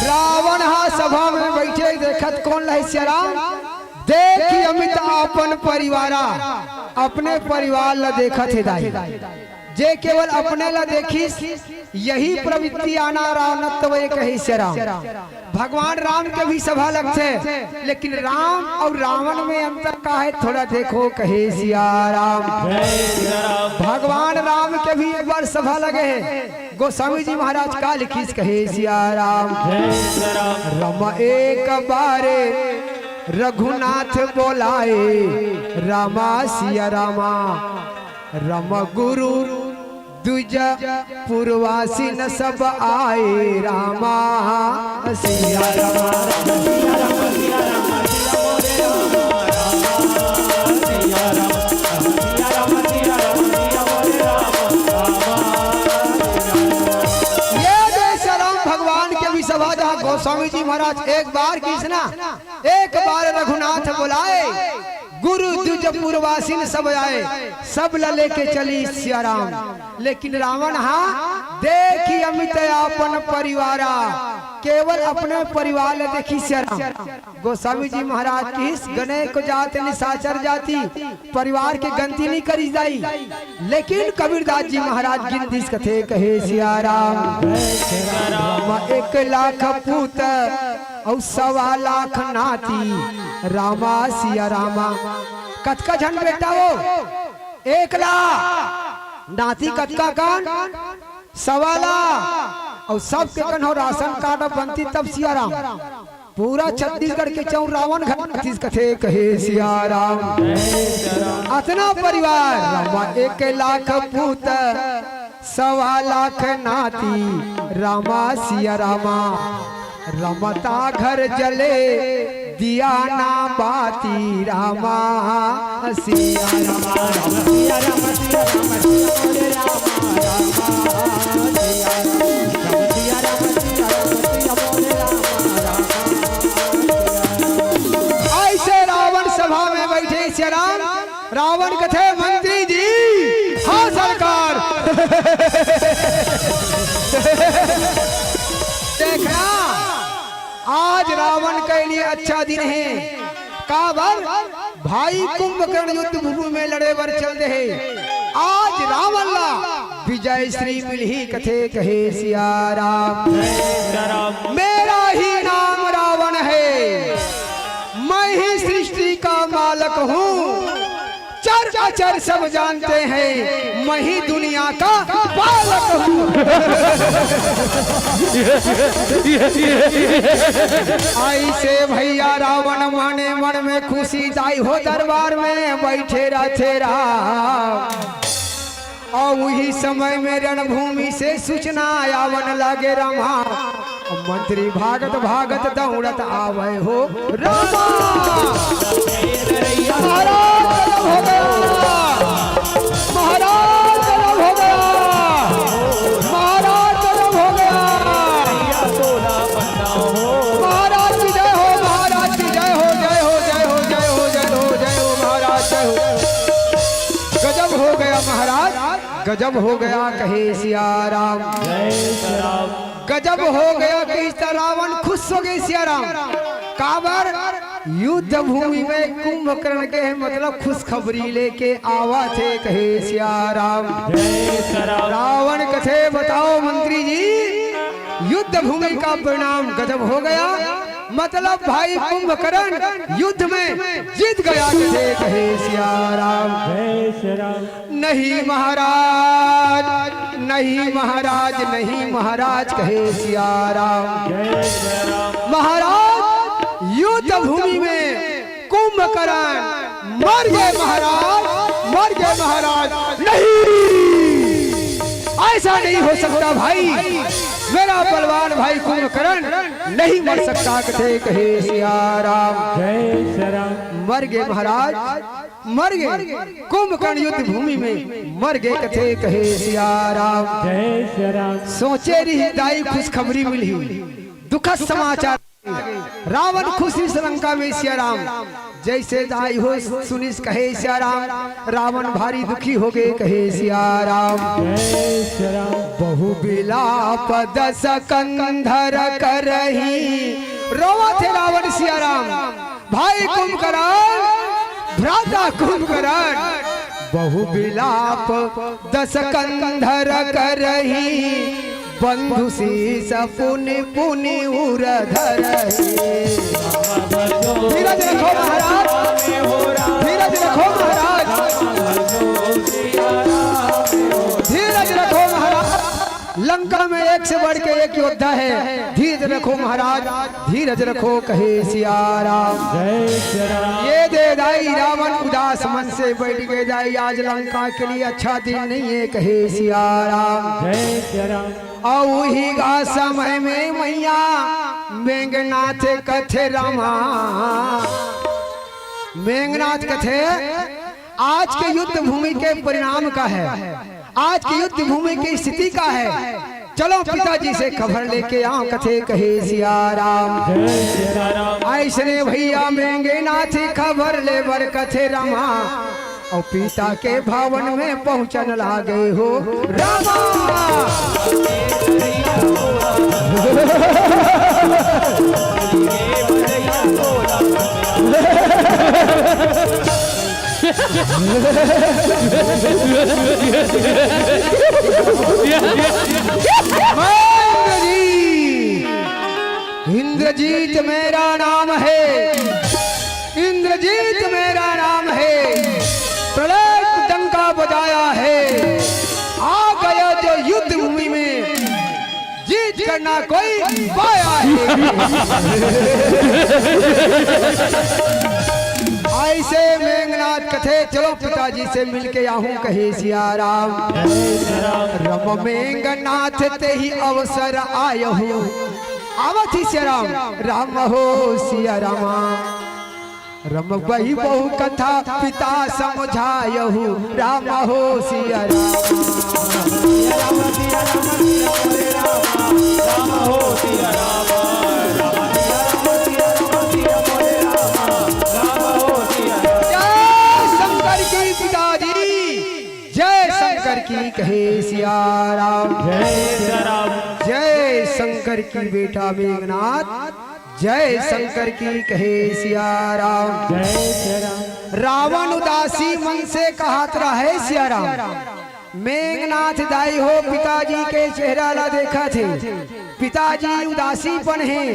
रावण हा सभा में बैठे देखत कोन ला हे सिया राम? देखी अमित आपन परिवारा, अपने परिवार ला देखत हे दाई। जे केवल अपने ला देखिस, यही प्रवृत्ति आना रावणत्व ये कहे सिया राम। भगवान राम के भी सभा लगथे, लेकिन राम अउ रावण में अंतर का हे, थोड़ा देखो कहे सिया राम। भगवान राम के भी एक बार सभा लगे हे। गोस्वामी जी महाराज का लिखिस कहे सिया राम। रम एक बारे रघुनाथ बोलाए, रामा सिया रामा। रम गुरु द्विज पुरवासिन सब आए, रामा सिया रामा। ये दे सिया राम भगवान के भी सभा, जहाँ गोस्वामी जी महाराज एक बार किस ना, एक बार रघुनाथ बोलाए, गुरु द्विज पुरवासिन सब आए, सब ला लेके चली सिया राम। लेकिन रावण हा देखी अमित आपन परिवारा, केवल अपने परिवार ला देखी सिया राम। गोस्वामी जी महाराज किस गने को जात निशाचर जाति, परिवार के गनती नहीं करी जाई। लेकिन कबीरदास जी महाराज गिन दिस कथे कहे सिया राम। राम एक लाख पूत अउ सवा लाख नाती, रामा सिया रामा। कतका झन बेटा हो? एक लाख। नाती कतका कन? सवा लाख। अउ सबके कन हो राशन कार्ड बनती तब सिया राम। पूरा छत्तीसगढ़ के चौरावन घर तीस कथे कहे सिया राम। अतना परिवार रामा एक लाख पूत सवा लाख नाती रामा सिया रामा, रमता घर जले दिया ना बाती रामा सिया रामा। ऐसे रावण सभा में बैठे सिया राम, रावण कथे मंत्री जी, हाँ सरकार। देखना, आज रावण के लिए अच्छा दिन है। काबर? भाई कुंभकर्ण युद्ध भूमि में लड़े बर चल दे हे। आज रावण ला विजय श्री मिलही कथे कहे सिया राम। मेरा ही नाम रावण है, मैं ही सृष्टि का मालक हूँ। चर अचर सब जानते हैं, मैं ही दुनिया का पालक हूँ। ऐसे भैया रावण मने मन में खुशी, दाई हो दरबार में बैठे रथे राम। अउ उही समय में रणभूमि से सूचना आवन लागे रामा। मंत्री भागत भागत दौड़त आवे हो रामा। महाराज गजब हो गया, महाराज गजब हो गया, महाराज गजब हो गया। महाराज की जय हो, महाराज की जय हो, जय हो, जय हो, जय हो, जय हो, जय हो, महाराज जय हो। गजब हो गया महाराज, गजब हो गया कहे सिया राम। गजब हो गया कहे सिया रावण, खुश हो गए सिया राम। काबर? युद्ध भूमि में कुंभकर्ण के, मतलब, खुशखबरी लेके आवा थे कहे सिया राम। रावण कथे, बताओ मंत्री जी, युद्ध भूमि का परिणाम गजब हो गया, मतलब भाई कुंभकर्ण युद्ध में जीत गया कथे कहे सिया राम। नहीं महाराज, नहीं महाराज, नहीं महाराज कहे सिया राम। महाराज, युद्ध भूमि में कुंभकर्ण मर गए महाराज, मर गए महाराज। नहीं, ऐसा नहीं हो सकता भाई, मेरा बलवान भाई कुंभकर्ण नहीं मर सकता कथे कहे सिया राम। मर गए महाराज, मर गए, कुंभकर्ण युद्ध भूमि में मर गए कथे कहे सिया राम। सोचे रही दाई खुशखबरी मिलही, दुखद समाचार। रावण खुश रहिस लंका में सिया राम, जैसे दाई हो सुनिस कहे सिया राम। रावण भारी दुखी हो गए कहे सिया राम। बहु बिलाप दस कंधर करही, रोवा थे रावण सिया राम। भाई कुंभकर्ण, भ्राता कुंभकर्ण, बहु बिलाप दस कंधर करही, बंधु शीस पुनि पुनि उर धरही। धीरज रखो महाराज, धीरज रखो महाराज, धीरज रखो महाराज। लंका में एक से बढ़ के एक योद्धा है, धीरज रखो महाराज, धीरज रखो कहे सिया राम। ये दे दाई रावण उदास मन से बैठ गए दाई, आज लंका के लिए अच्छा दिन नहीं है कहे सिया राम। अउ उही गा समय में मैया मेघनाथ कथे रामा, मेघनाथ कथे आज के युद्ध भूमि के परिणाम का है, आज के युद्ध भूमि की स्थिति का है। चलो पिताजी से खबर लेके आओ कथे कहे सिया राम। ऐसने भैया मेघनाथ खबर ले बर कथे रामा, अउ पिता के भवन में पहुंचन लागे हो रामा। मैं इंद्रजीत, इंद्रजीत मेरा नाम है, इंद्रजीत मेरा नाम है। प्रलय डंका बजाया है, आ गया जो युद्ध भूमि में, जीत करना कोई पाया है। ऐसे मेघनाथ कथे, चलो पिताजी से मिलके आहूं, कहे सिया राम। रम मेघनाथ तेहि अवसर आयहु। आवत ही सिया राम, राम हो सिया रामा। रम बही बहु कथा पिता समझायहु, राम हो सिया राम। जय शंकर की पिताजी, जय शंकर की, कहे सिया राम। जय सिया राम। जय शंकर की बेटा मेघनाथ, जय शंकर की, कहे सिया राम। जय सिया राम। रावण उदासी मन से कहत रहे सिया राम। मेघनाथ दाई हो, पिताजी के चेहरा ला देखत हे, पिताजी उदासीपन हे।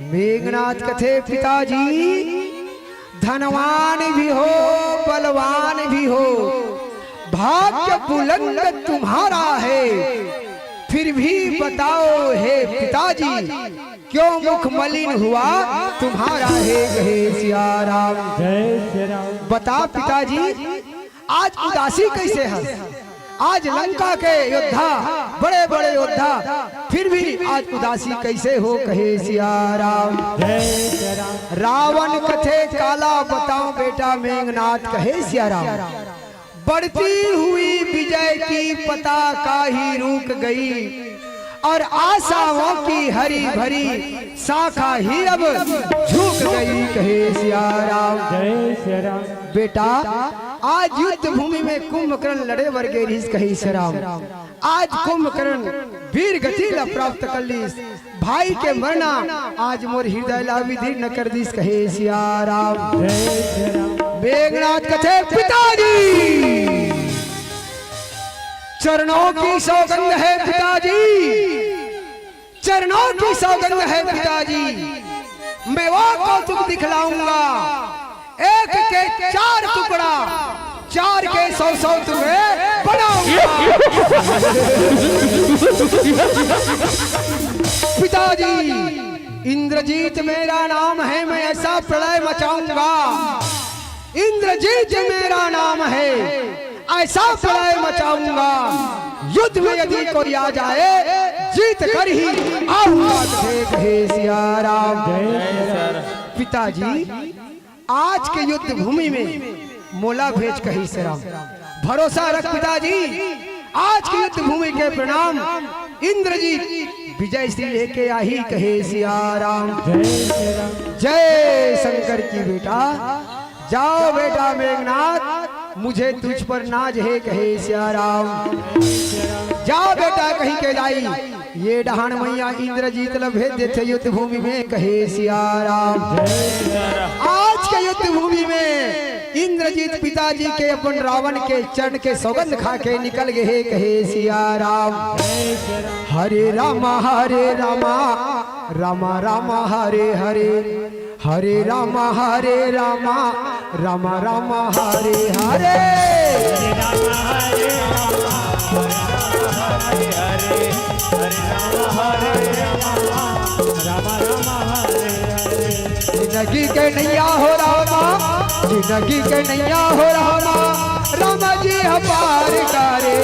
मेघनाथ कथे, पिताजी धनवान भी हो, बलवान भी हो, भाग्य बुलंद तुम्हारा है, फिर भी बताओ हे पिताजी, क्यों मुख मलिन हुआ तुम्हारा है, कहे सिया राम। जय सिया राम। बता पिताजी, आज उदासी कैसे है? आज लंका के योद्धा, बड़े बड़े योद्धा, फिर भी आज उदासी कैसे हो, कहे सिया राम। जय सिया राम। रावण कथे, काला बताऊं बेटा मेघनाथ, कहे सिया राम। बढ़ती हुई विजय की पताका ही रुक गई और आशाओं की हरी भरी शाखा ही अब झुक गई, कहे सिया राम। जय सिया राम। बेटा, आज युद्ध भूमि में कुंभकर्ण लड़े बर गे रिहिस, कहे सिया राम। आज कुंभकर्ण वीर गति ला प्राप्त कर लिस। भाई के मरना आज मोर हृदय ला विदीर्ण कर दिस, कहे सिया राम। जय सिया राम। मेघनाथ कथे, पिताजी चरणों की सौगंध है पिताजी, चरणों की सौगंध है पिताजी, मैं वो कौतुक दिखलाऊंगा, एक के चार टुकड़ा, चार के सौ सौ तुम्हें बनाऊंगा। पिताजी, इंद्रजीत मेरा नाम है, मैं ऐसा प्रलय मचाऊंगा, इंद्रजीत मेरा नाम है, ऐसा प्रलय मचाऊंगा, युद्ध में यदि कोई आ जाए, जीत कर ही आऊंगा तुझे, कहे सिया राम। पिताजी, आज के युद्ध भूमि में मोला भेज, कहे सिया राम। भरोसा रख पिताजी, आज के युद्ध भूमि के प्रणाम, इंद्रजीत विजय श्री लेके आही, कहे सिया राम। जय शंकर की बेटा, जाओ बेटा मेघनाथ, मुझे तुझ पर नाज है, कहे सिया राम। जा बेटा, कहि के दाई, ये डहान मैया इंद्रजीत ल भेज देथे युद्ध भूमि में, कहे सिया राम। आज के युद्ध भूमि में इंद्रजीत पिताजी के अपन रावण के चरण के सौगंध खा के निकल गे हे, कहे सिया राम। हरे राम हरे राम, राम राम हरे हरे, हरे राम हरे राम, राम राम हरे हरे। जिंदगी के नैया हो रामा, जिंदगी के नैया हो रामा, रामा जी हम पार करे।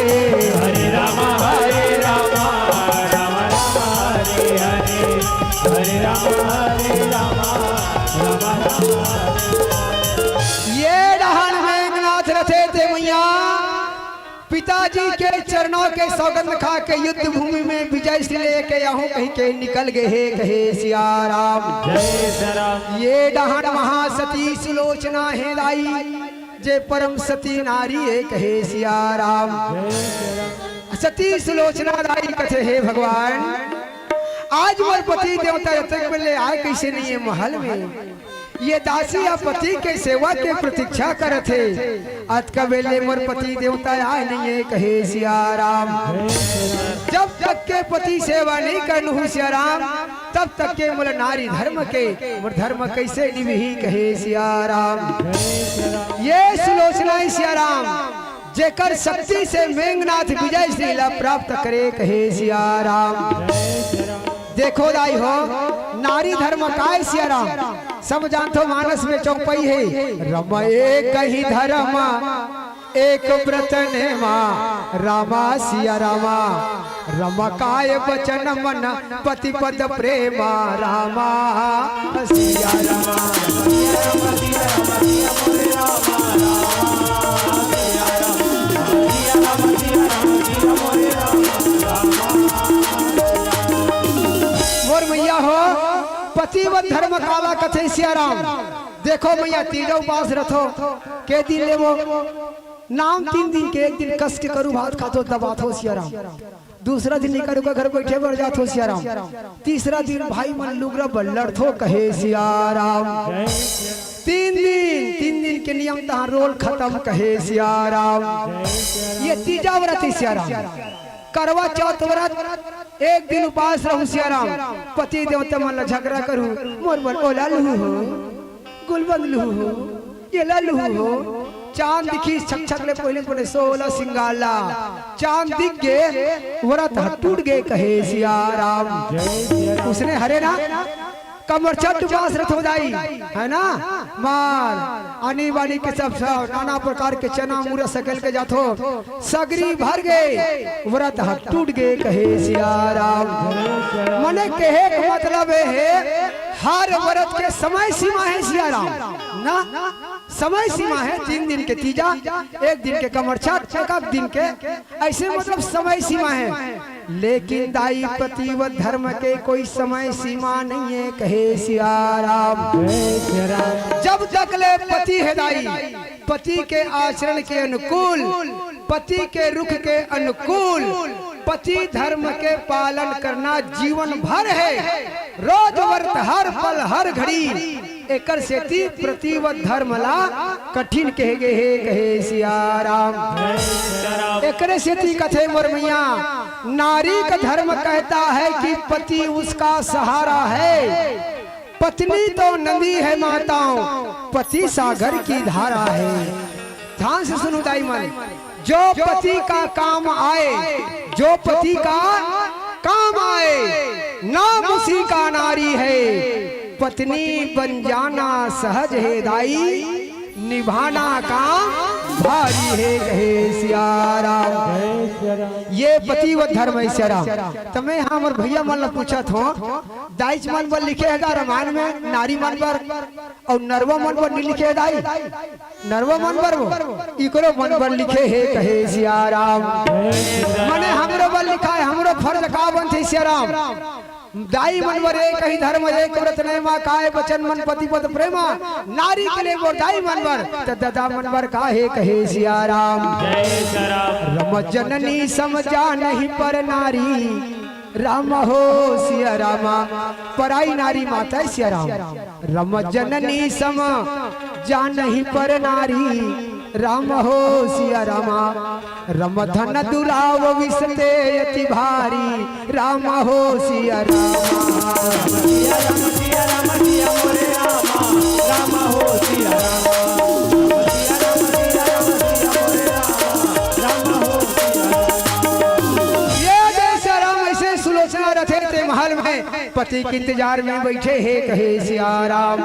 हरे रामा हरे रामा, रामा रामा हरे हरे, हरे रामा हरे रामा, रामा रामा हरे। ये डहान मेघनाथ रथे ते मैया, पिताजी के चरणों के सौगंध खा के युद्ध भूमि में विजय श्री लेके आहूं कहि के निकल गे हे, कहे सिया राम। जय सिया राम। ये डहान महासती सुलोचना हे दाई, जे परम सती नारी हे, कहे सिया राम। जय सिया राम। सती सुलोचना दाई कथे, हे भगवान, आज मोर पति देवता अतक बेले आय कइसे नइ हे महल में? ये दासी ह पति के सेवा के प्रतीक्षा करत हे, अतका बेले मोर पति देवता आय नइ हे, कहे सिया राम। जब तक के पति सेवा नइ करहूं सिया राम, तब तक के मोला नारी धर्म के मोर धर्म कइसे निभही, कहे सिया राम। ये सुलोचना हे सिया राम, जेकर शक्ति से मेघनाथ विजय श्री ला प्राप्त करे, कहे सिया राम। देखो दाई हो, नारी धर्म काय सिया राम? सब जानथो मानस में चौपाई हे, रम एक ही धर्म एक व्रत नेमा, रामा सिया रामा। रम काय वचन मन पति पद प्रेमा, रामा सिया रामा। मोर मैया हो, पतिव्रत धर्म काला कथे सिया राम। देखो मैया, तीजा उपास रथो, के दिन लेवो? नाम तीन दिन के, एक दिन कस के करू भात खाथो, दबाथो सिया राम। दूसरा दिन निकर के घर बैठे बर जाथो सिया राम। तीसरा दिन भाई मन लुगरा बर लड़थो कहे सिया राम। तीन दिन, तीन दिन के नियम तहाँ रोल खत्म कहे सिया राम। ये तीजा व्रत हे सिया राम। करवा चौथ व्रत एक दिन उपास रहू सिया राम। पति देवता मन ला झगड़ा करू, मोर बर ओला लूहू हो, गुलबंद लूहू हो, ये ला लूहू हो। चांद दिखिस छक छक ले पहिले पहिले सोलह सिंगार ला। चांद दिख गे, व्रत ह टूट गे कहे सिया राम। उसने हरे ना कमर छठ उपास रथो दाई, है ना? मार आनी बानी के सब, सब नाना प्रकार के चना मुरा सकेल के जाथो, सगरी भर गे, व्रत ह टूट गे कहे सिया राम। मने कहे के मतलब हे, हर व्रत के समय सीमा हे सिया राम ना। समय सीमा हे, तीन दिन के तीजा, एक दिन के कमर छठ, एक आध दिन के, ऐसे मतलब समय सीमा हे। लेकिन दाई, पतिव्रत धर्म के कोई समय सीमा नहीं हे कहे सिया राम। जब तक ले पति हे दाई, पति के आचरण के अनुकूल, पति के रुख के अनुकूल, पति धर्म के पालन करना जीवन भर हे। रोज व्रत, हर पल हर घड़ी, एकर सेती पतिव्रत धर्म ला कठिन कहे गे हे कहे सिया राम। एकरे सेती कथे मोर मैया, नारी का धर्म कहता है कि पति उसका सहारा है। पत्नी तो नदी है माताओं, पति सागर की धारा है। ध्यान से सुनो दाई मन, जो पति का काम आए, जो पति का काम आए, नाम उसी का नारी है। पत्नी बन जाना सहज है दाई, निभाना काम भारी है कहे सिया राम। ये पतिव्रत धर्म हे सिया राम। त मैं हमर भैया मन ला पूछत हों, दाईच मन बर लिखे हे गा रामायण में नारी मन बर, अउ नरवा मन बर नइ लिखे हे दाई? नरवा मन बर वो, इकरो मन बर लिखे हे कहे सिया राम। मने हमरो बर लिखाय, हमरो फर्ज का बनथे सिया राम? दाई मन बर एक ही धर्म, एक व्रत नेमा, काय वचन मन पति पद प्रेमा, नारी के ले मोर दाई मन बर, त ददा मन बर का हे कहे सिया राम। रम जननी सम जानहि पर नारी, राम हो सिया राम। पराई नारी माता हे सिया राम। रम जननी सम जानहि पर नारी, राम हो सिया राम। रम धन दुराव विष ते अति भारी, राम हो सिया राम। ये जय सिया राम, अइसे सुलोचना रथे ते महल में पति के इंतजार में बइठे हे कहे सिया राम।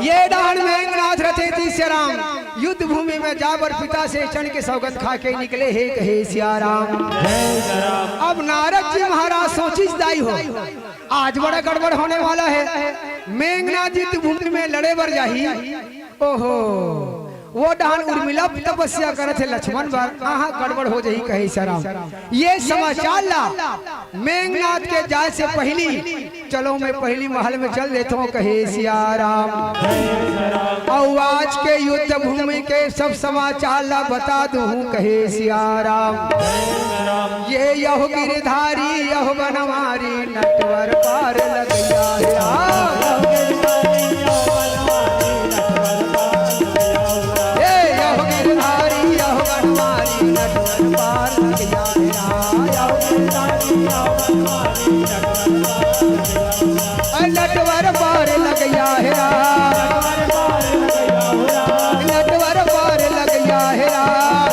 ये डहन मेघनाथ रथे ते सिया राम युद्ध भूमि में जाय बर पिता से चढ़ के सौगंध खा के निकले हे कहे सिया राम। अब नारद जी महाराज सोचिस दाई हो, आज बड़ा गड़बड़ होने वाला हे। मेघनाथ युद्ध भूमि में लड़े बर जाही, ओहो, वो डहन उर्मिला तपस्या करत हे लक्ष्मण बर, आहा, गड़बड़ हो जाही कहे सिया राम। ये समाचार ला मेघनाथ के जाय से पहिली, चलो मैं पहिली महल में चल देथों कहे सिया राम। अउ आज के युद्ध भूमि के सब समाचार ला बता दूं कहे सिया राम। ये यहो गिरधारी यहो बनवारी, नटवर पार लगिया हे राम। ये यहो गिरधारी यहो बनवारी, नटवर पार लगिया हे राम। यहो गिरधारी यहो बनवारी, नटवर पार लगिया हे राम। अरे नटवर पार लगिया हे राम। नटवर पार लगिया हे राम।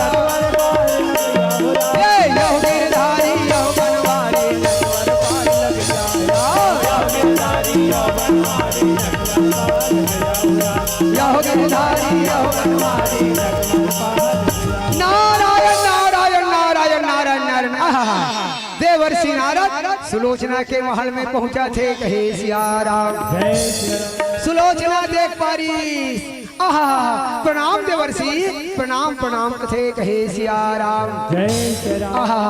ए, यहो गिरधारी, यहो बनवारी, नटवर पार लगिया हे राम। या हो गिरधारी, या हो बनवारी। नारायण, नारायण, नारायण, नारायण, नारायण। आहा। देवर्षि नारद सुलोचना के महल में पहुंचा थे, कहे सिया राम। सुलोचना देख पारी, आहा, प्रणाम देवर्षि, प्रणाम, प्रणाम कथे, कहे सिया राम। आहा,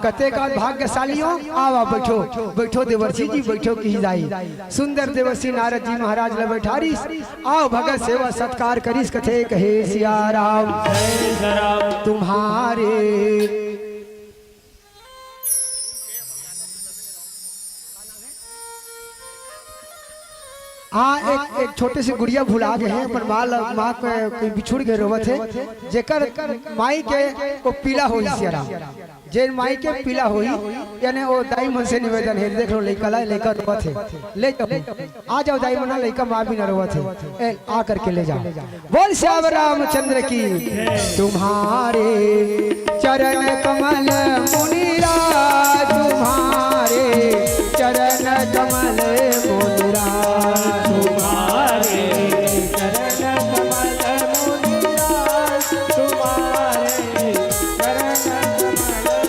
कते का भाग्यशाली हो। आवा, बैठो, बैठो देवर्षि जी, बैठो, कहि दाई। सुंदर देवर्षि नारद जी महाराज ल बैठारिस, आव भगत सेवा सत्कार करिस, कथे, कहे सिया राम। तुम्हारे हाँ, एक, एक छोटे से गुड़िया भुला गे हे, अपन माँ ल-, माँ के बिछुड़ के रोवत हे, जेकर माई के वो पीला होही सिया राम, जेन माई के पीला होही, यानी वो दाई मन से निवेदन हे, देख लो लइका ला, लइका रोवत हे, ले जाओ, आ जाओ दाई मन, लइका माँ बिना रोवत हे, ए, आ करके ले जाओ। बोल श्याम रामचंद्र की। तुम्हारे चरण कमल मुनिराज, तुम्हारे चरण कमल मुनिराज, तुम्हारे चरण कमल मुनिराज, तुम्हारे चरण कमल।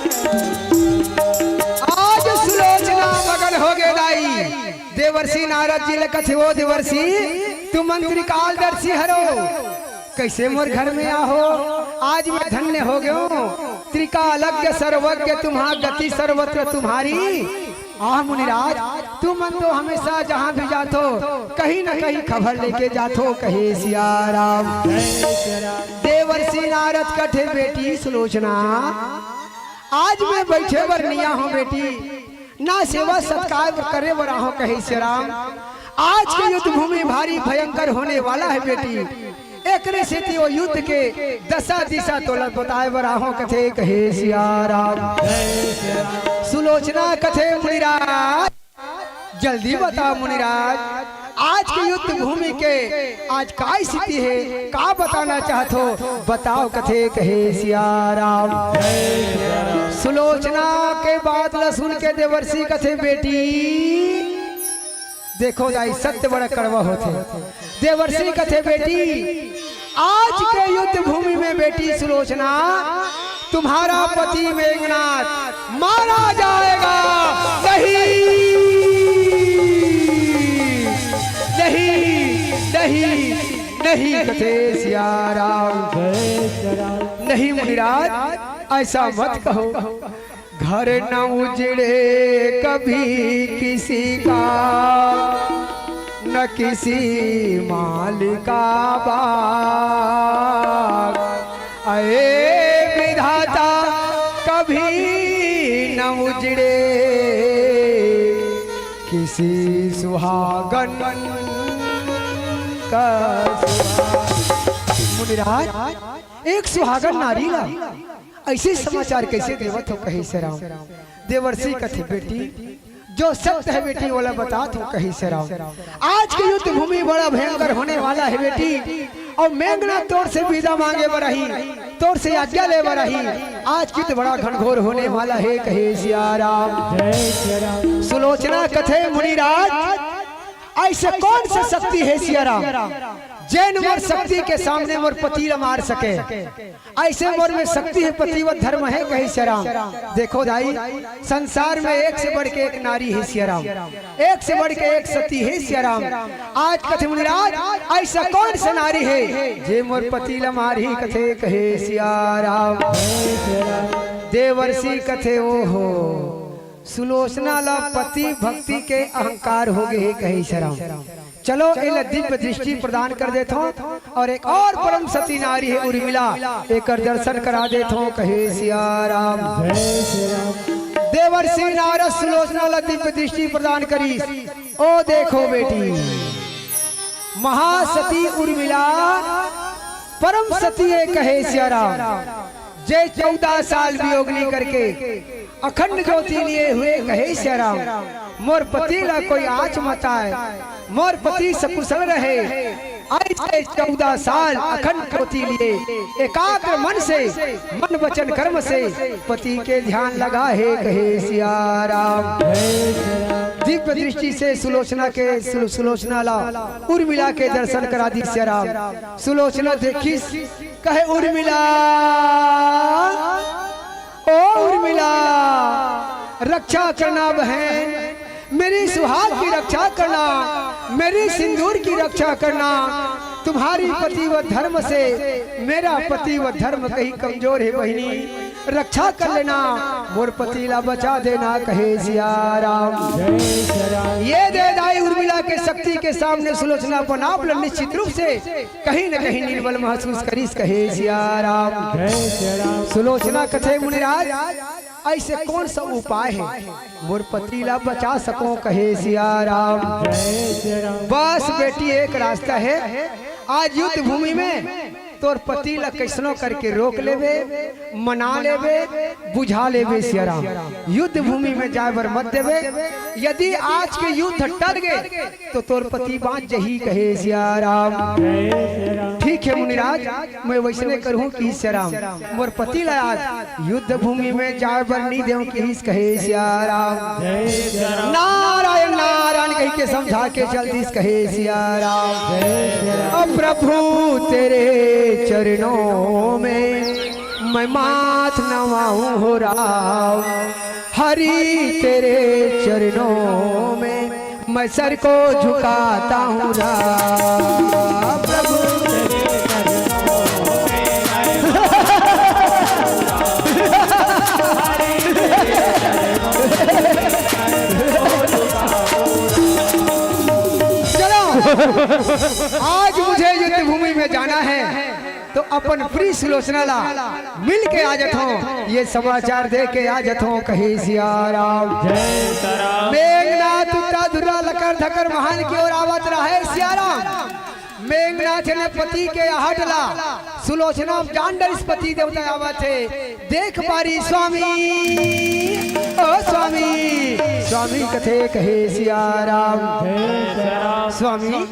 आज सुलोचना मगन हो गे दाई। देवर्षि नारद जी ले कथे, ओ देवर्षि, तुमन त्रिकालदर्शी हरो, कइसे मोर घर में आहो? आज मैं धन्य हो गेंव। त्रिकालज्ञ सर्वज्ञ तुम्हार गति सर्वत्र तुम्हारी। आह मुनिराज, तुमन तो हमेशा जहाँ भी जाथो, कहीं न कहीं खबर लेके जाथो, कहे सिया राम। देवर्षि नारद कथे, बेटी सुलोचना, आज मैं बइठे बर नइ आहों बेटी, ना सेवा सत्कार करे बर आहों, कहे सिया राम। आज के युद्ध भूमि भारी भयंकर होने वाला हे बेटी, एकरे सेती ओ युद्ध के दशा दिशा तोला बताए बर आहों, कथे, कहे सिया राम। सुलोचना कथे, मुनिराज, जल्दी बताव मुनिराज, आज के युद्ध भूमि के आज का स्थिति हे, का बताना चाहत हो, बताव, कथे, कहे सिया राम। सुलोचना के बात ला सुन के देवर्षि कथे, बेटी, देखो दाई, सत्य बड़ा कड़वा होथे। देवर्षि कथे, बेटी, आज के युद्ध भूमि में बेटी सुलोचना, तुम्हारा पति मेघनाथ मारा जाएगा। नहीं, नहीं, नहीं, नहीं, कथे सिया राम। नहीं मुनिराज, ऐसा मत कहो। घर न उजड़े कभी किसी का, न किसी माल का बाग। अये विधाता, कभी न उजड़े किसी सुहागन का सुहाग। मुनिराज, एक सुहागन नारी ला अइसे समाचार कइसे देवत हो, कहे सिया राम। देवर्षि कथे, बेटी, जो सत्य हे बेटी, ओला बतात हों, कहे सिया राम। आज के युद्ध भूमि बड़ा भयंकर होने वाला हे बेटी, अउ मेघनाथ तोर से विदा मांगे बर आही, तोर से आज्ञा ले बर आही। आज युद्ध बड़ा घनघोर होने वाला हे, कहे सिया राम। सुलोचना कथे, मुनिराज, अइसे कौन सा शक्ति हे सिया राम, जेन मोर शक्ति के सामने मोर पति ला मार सके? अइसे मोर में शक्ति हे, पतिव्रत धर्म हे, कहे सिया राम। देखो दाई, संसार में एक से बढ़ के एक नारी हे सिया राम, एक से बढ़ के एक सती हे सिया राम। आज कथे मुनिराज, अइसा कौन सा नारी हे जे मोर पति ला मारही, कथे, कहे सिया राम। देवर्षि कथे, ओहो, सुलोचना ला पति भक्ति के अहंकार हो गे हे, कहे सिया राम। चलो, एला दिव्य दृष्टि प्रदान कर देथों अउ एक अउ परम सती नारी हे उर्मिला, एकर दर्शन करा देथों, कहे सिया राम। देवर्षि नारद सुलोचना ला दिव्य दृष्टि प्रदान करिस। ओ देखो बेटी, महासती उर्मिला परम सती हे, कहे सिया राम। जे चौदह साल वियोगिनी करके अखंड ज्योति लिए हुए, कहे सिया राम, मोर पति ला कोई आँच मत आए, मोर पति सकुशल रहे। अइसे चौदह साल अखंड ज्योति लिए एकाग्र मन से, मन वचन कर्म से पति के ध्यान लगा हे, कहे सिया राम। दिव्य दृष्टि से सुलोचना के, सुलो-, सुलोचना ला उर्मिला के दर्शन करा दी सियाराम। सुलोचना देखिस, कहे, "उर्मिला, ओ उर्मिला, रक्षा करना बहन, मेरी सुहाग की रक्षा करना, मेरी सिंदूर की रक्षा करना। तुम्हारी पतिव्रत धर्म से मेरा पतिव्रत धर्म कहीं कमजोर है बहिनी, रक्षा कर लेना, मोर पति ला बचा देना," कहे सियाराम। जय सियाराम। ये दे दाई उर्मिला के शक्ति के सामने सुलोचना अपन आप ला निश्चित रूप से कहीं न कहीं निर्बल महसूस करिस, कहे सियाराम। जय सियाराम। सुलोचना कथे, "मुनिराज, ऐसे कौन सा उपाय है, मोर पति ला बचा सको," कहे सियाराम। जय सियाराम। बस बेटी, एक रास्ता है, आज युद्ध भूमि में तोर पति ला कैसनो करके रोक लेबे, मना लेबे, बुझा लेबे सियाराम। युद्ध भूमि में जाए बर मत देबे। यदि आज के युद्ध टल गे तो तोर पति बाँच जही, कहे सियाराम। जय सियाराम। ठीक है मुनिराज, मैं वैसने करहूँ, कहिस सियाराम। मोर पति ला आज युद्ध भूमि में जाए बर नी देव, कहिस, कहे सियाराम। जय सियाराम। नारायण नारायण कहि के समझा के चल दिस, कहे सियाराम। जय सियाराम। अब प्रभु तेरे चरणों में मैं माथ नवाऊं हो राम, हरि तेरे चरणों में मैं सर को झुकाता हूँ राम। प्रभु तेरे चरणों में चलो, आज मुझे युद्ध भूमि में जाना है, तो अपन प्रिय सुलोचना ला मिल के आ जथों, ये समाचार दे के आ जथों, कहे सियाराम। जय सियाराम। मेघनाथ उत्ता धुर्रा लकर धकर महान की ओर आवत रहे सियाराम। मेघनाथ ने पति के आहट ला सुलोचना जान डरिस, पति देवता आवत हे। देख पारी स्वामी, ओ स्वामी, स्वामी कथे, कहे सियाराम। जय सियाराम। स्वामी,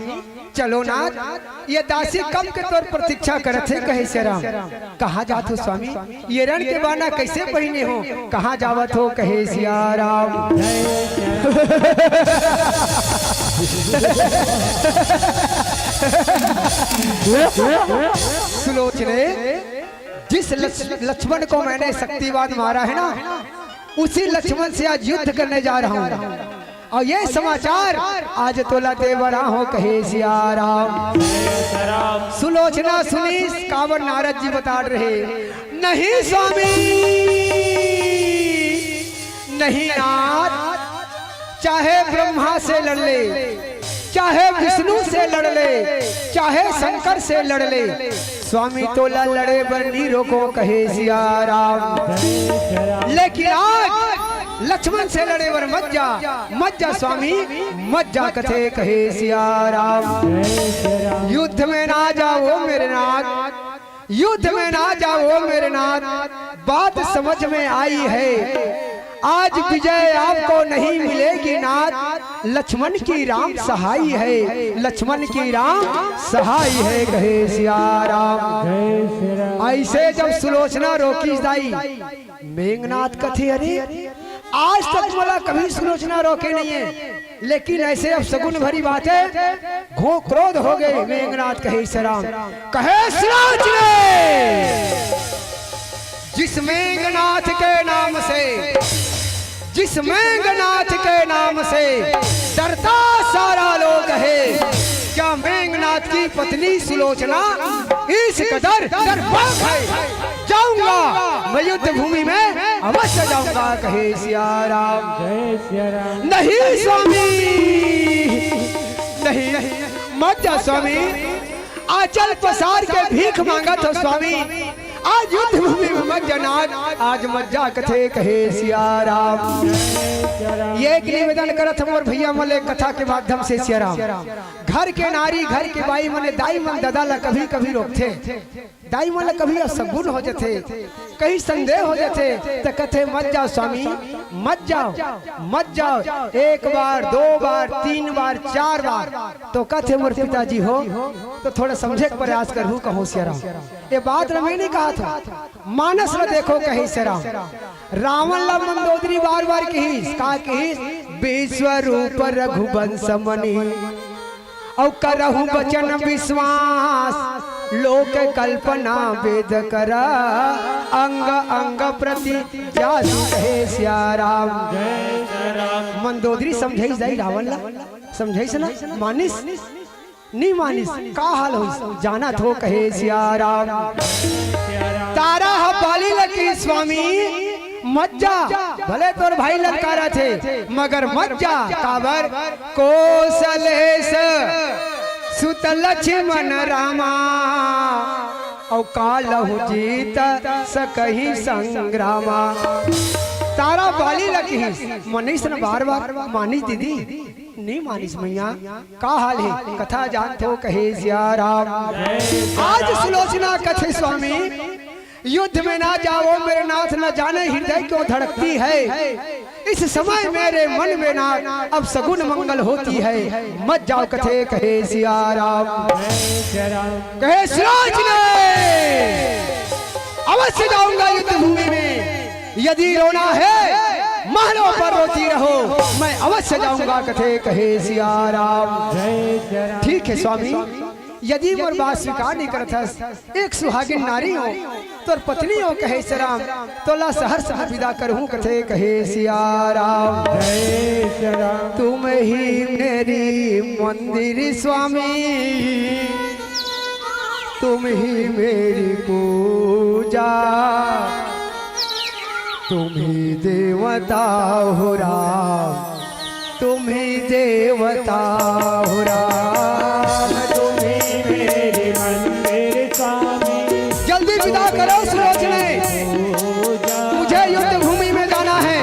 चलो नाथ, ये दासी कब के तोर प्रतीक्षा करत हे, कहे सियाराम। कहाँ जात हो स्वामी? ये रण के बाना कैसे पहिने हो? कहाँ जावत हो, कहे सियाराम। सुलोचने, जिस लक्ष-, लक्ष्मण को मैंने शक्तिवाद मारा है ना, उसी लक्ष्मण से आज युद्ध करने जा रहा हूँ। और ये समाचार आज तोला दे बर आहों, कहे सियाराम। सुलोचना सुनिस, काबर नारद जी बतात रहे, नहीं स्वामी, नहीं नाथ, चाहे ब्रह्मा से लड़ ले, चाहे विष्णु से लड़ ले, चाहे शंकर से लड़ ले, स्वामी तोला लड़े बर नी रोकों, कहे सियाराम। लेकिन आज लक्ष्मण से लड़े बर मत जा, मत जा स्वामी, मत जा कथे, कहे सियाराम। युद्ध में ना जाओ मेरे नाथ, युद्ध में ना जाओ मेरे नाथ, बात समझ में आई है। आज विजय आपको नहीं मिलेगी नाथ, लक्ष्मण की राम सहाय है, लक्ष्मण की राम सहाय है, कहे सियाराम। जय सियाराम। ऐसे जब सुलोचना रोकिस दाई, मेघनाथ कथे, अरे, आज तक मोला कभी सुलोचना रोके नहीं है, लेकिन ऐसे अब सगुन भरी बात है, घो क्रोध हो गए। मेघनाथ कहे सियाराम, कहे सियाराम जी ने, जिस मेघनाथ के नाम से, जिस मेघनाथ के नाम से डरता सारा लोग है, क्या मेघनाथ की पत्नी सुलोचना इस कदर डरपोक है? जाऊंगा, मैं युद्ध भूमि में अवश्य जाऊंगा, कहे सियाराम। जय सियाराम। नहीं स्वामी, नहीं, मत जा स्वामी, आंचल पसार के भीख मांगत हो स्वामी, आज युद्ध भूमि में मत जा नाथ, आज मत जा कथे, कहे सियाराम। ये एक निवेदन करत हमर भैया मन ले कथा के माध्यम से सियाराम। घर के नारी, घर के बाई मन, दाई मन ददा ला कभी कभी रोकथे, दाई मन ला कभी असगुन हो जथे, कहीं संदेह हो जथे, त कथे, मत जाओ स्वामी, मत जाओ, मत जाओ। एक बार, दो बार, तीन बार, चार बार, तो कथे, मोर पिताजी हो, तो थोड़ा समझे के प्रयास करहू, कहो सियाराम। ये बात ल मैं नहीं कहा था, मानस ल देखो, कहे सियाराम। रावण ला मंदोदरी बार बार कहिस, का कहिस? विश्व रूप रघुवंश मनि, अउ करहु वचन विश्वास, लोक कल्पना वेद करा, अंग अंग प्रति जासु कहे सिया राम। मंदोदरी समझाइस दाई रावण ला, समझाइस ना, मानिस नी मानिस, का हाल होइस, जानत हो कहे सिया राम। तारा ह बाली ल कहिस स्वामी, मत जा, भले तोर भाई ललकारत हे, मगर मत जा, काबर? कोसलेस सुत लक्ष्मण रामा, अउ कालहु जीत सकही संग्रामा। तारा बाली ल कहिस, मनिस न बार बार, मानिस दीदी, नी मानिस मैया, का हाल हे? कथा जानत हो कहे सिया राम। आज सुलोचना कथे स्वामी, युद्ध में ना जाओ मेरे नाथ, न जाने हृदय क्यों धड़कती है। इस समय मेरे मन में नाथ अपशगुन मंगल होती है, मत जाओ कथे कहे सिया राम। कहे सुलोचना, अवश्य जाऊंगा युद्ध भूमि में, यदि रोना है महलों पर रोती रहो, मैं अवश्य जाऊंगा कथे कहे सिया राम। ठीक है स्वामी, यदि मोर बात स्वीकार नहीं करत हस, एक सुहागिन नारी हो, तोर पत्नी हो कहे सिया राम, तोला सहर्ष विदा करहूं कथे कहे सिया राम। तुम ही मेरी मंदिर स्वामी, तुम ही मेरी पूजा, तुम ही देवता हो राम, तुम ही देवता हो राम, तुम ही मेरे मंदिर स्वामी। जल्दी विदा करो सुलोचना, मुझे युद्ध भूमि में जाना है।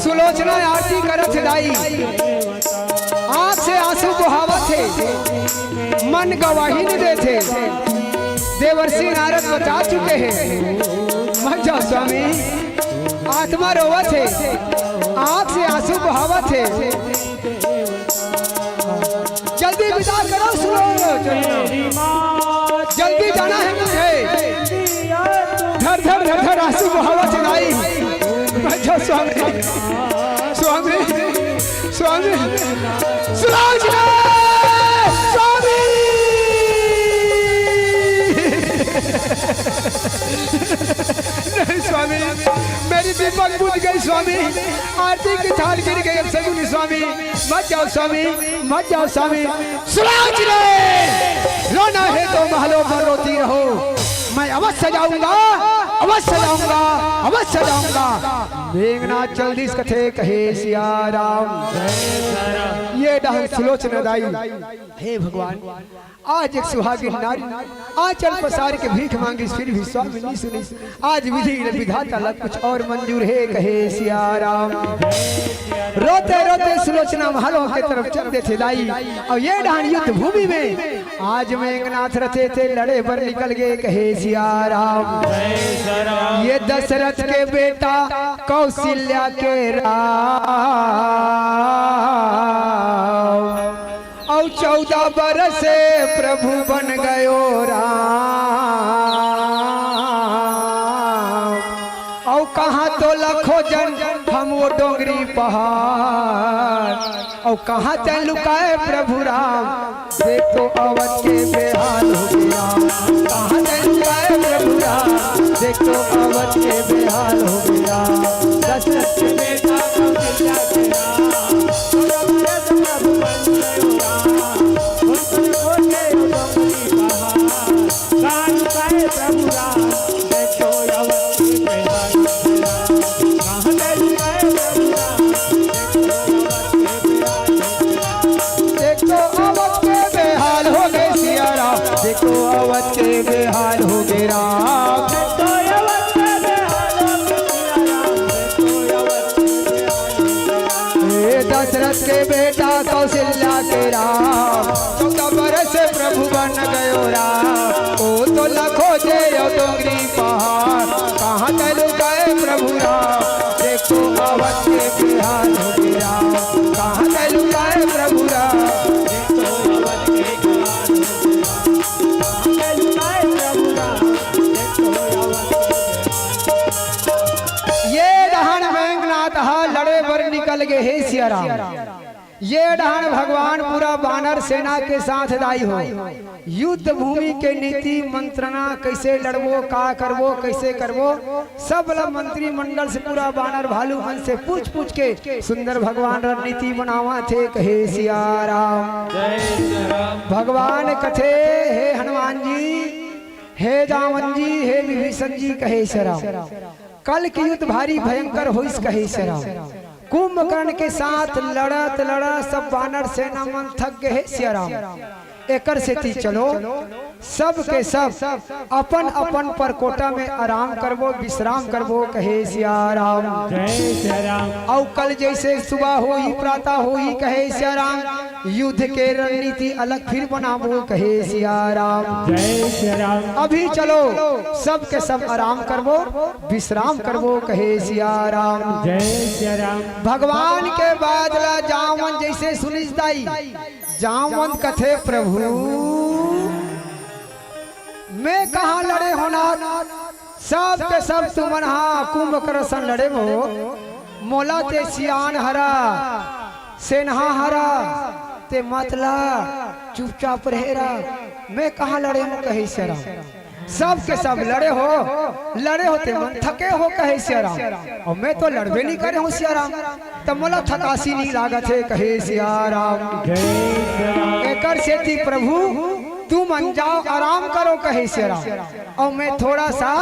सुलोचना आरती करत हे दाई, आंख से आंसू बहावत हे, मन गवाही नहीं देथे। देवर्षि नारद बता चुके हैं, मत जाओ स्वामी, आत्मा रोवत हे, आंख से आंसू बहावत हे। जल्दी विदा करो सुलोचना, जल्दी जाना है मुझे। धर धर धर धर आंसू बहावत हे दाई, मत जाओ स्वामी, स्वामी, स्वामी, सुलोचना, स्वामी। नहीं स्वामी, मेरी दीपक बुझ गई स्वामी, आरती की थाल गिर गई। अपशगुन स्वामी, मत जाओ स्वामी, मत जाओ स्वामी। सुलोचना, रोना है तो महलों पर रोती रहो, मैं अवश्य जाऊंगा, अवश्य जाऊंगा, अवश्य जाऊंगा। मेघनाथ जल्दी से कथे कहे सिया राम। ये डहन सुलोचना दाई, हे भगवान, आज एक सुहागिन नारी आंचल पसार के भीख मांगिस, फिर भी स्वामी नी सुनिस। आज विधि विधाता ला कुछ और मंजूर हे कहे सिया राम। रोते रोते सुलोचना महलों के तरफ चल देथे दाई, अउ ये डहन युद्ध भूमि में आज मेघनाथ रथे ते लड़े बर निकल गे कहे सिया राम। ये दशरथ के बेटा कौशल्या के राम, अउ चौदह बरस प्रभु बन गयो राम। अउ कहाँ तोला खोजन हम वो डोंगरी पहाड़, अउ कहाँ तैं लुकाए प्रभु राम, देख तो अवध के बेहाल हो गया। कहाँ तैं लुकाए प्रभु राम, देख तो अवध के बेहाल हो गया। दशरथ के बेटा कौशल्या के राम, देखो अवध के बेहाल हो गए सिया राम, देखो अवध के बेहाल हो गए राम। हे दशरथ के बेटा कौशल्या के राम, चौदह बरस प्रभु बन गयो राम। ओ तो लखो जे यो डोंगरी पहाड़, कहाँ तैं लुकाए प्रभु राम, देखो अवध के बेहाल हो गए राम। कहाँ तैं लुकाए प्रभु राम, देखो अवध के बेहाल हो गए राम। कहाँ तैं लुकाए प्रभु राम, देखो अवध के बेहाल हो गए राम। ये डहन मेघनाथ हा लड़े बर सिया राम। ये डहान भगवान पूरा बानर सेना के साथ दाई हो, युद्ध भूमि के नीति मंत्रणा, कइसे लड़बो, का करबो, कइसे करबो, सब ल मंत्रिमंडल से, पूरा बानर भालू मन से पूछ पूछ के सुंदर भगवान रणनीति बनावत हे, कहे सिया राम। जय सिया राम। भगवान कथे, हे हनुमान जी, हे जामवंत जी, हे विभीषण जी, कहे सिया राम, कल के युद्ध भारी भयंकर होइस, कहे सिया राम। कुंभकर्ण के साथ लड़त लड़त सब बानर सेना मन थक गे हे सिया राम। एकर सेती चलो, सब के सब अपन अपन परकोटा में आराम करबो, विश्राम करबो, कहे सिया राम। जय सिया राम। अउ कल जइसे सुबह होही, प्रातः होही, कहे सिया राम, युद्ध के रणनीति अलग फिर बनाबो, कहे सिया राम। जय सिया राम। अभी चलो, सब के सब आराम करबो, विश्राम करबो, कहे सिया राम। जय सिया राम। भगवान के बात ला जामवंत जइसे सुनिस दाई, जामवंत कथे, प्रभु, मैं कहाँ लड़े हों नाथ? सब के सब तुमन हा कुंभकर्ण सन लड़े हो, मोला ते सियान हरा, सेनहा हरा, ते मत लड़, चुपचाप रहे रह। मैं कहाँ लड़े हों, कहे सिया राम। सब के सब लड़े हो, लड़े हो ते मन थके हो, कहे सिया राम। अउ मैं तो लड़बे नइ करे हों सिया राम, त मोला थकासी नइ लागत हे, कहे सिया राम। जय सिया राम। एकर सेती प्रभु, तुमन जाव, आराम करो, कहे सिया राम। अउ मैं थोड़ा सा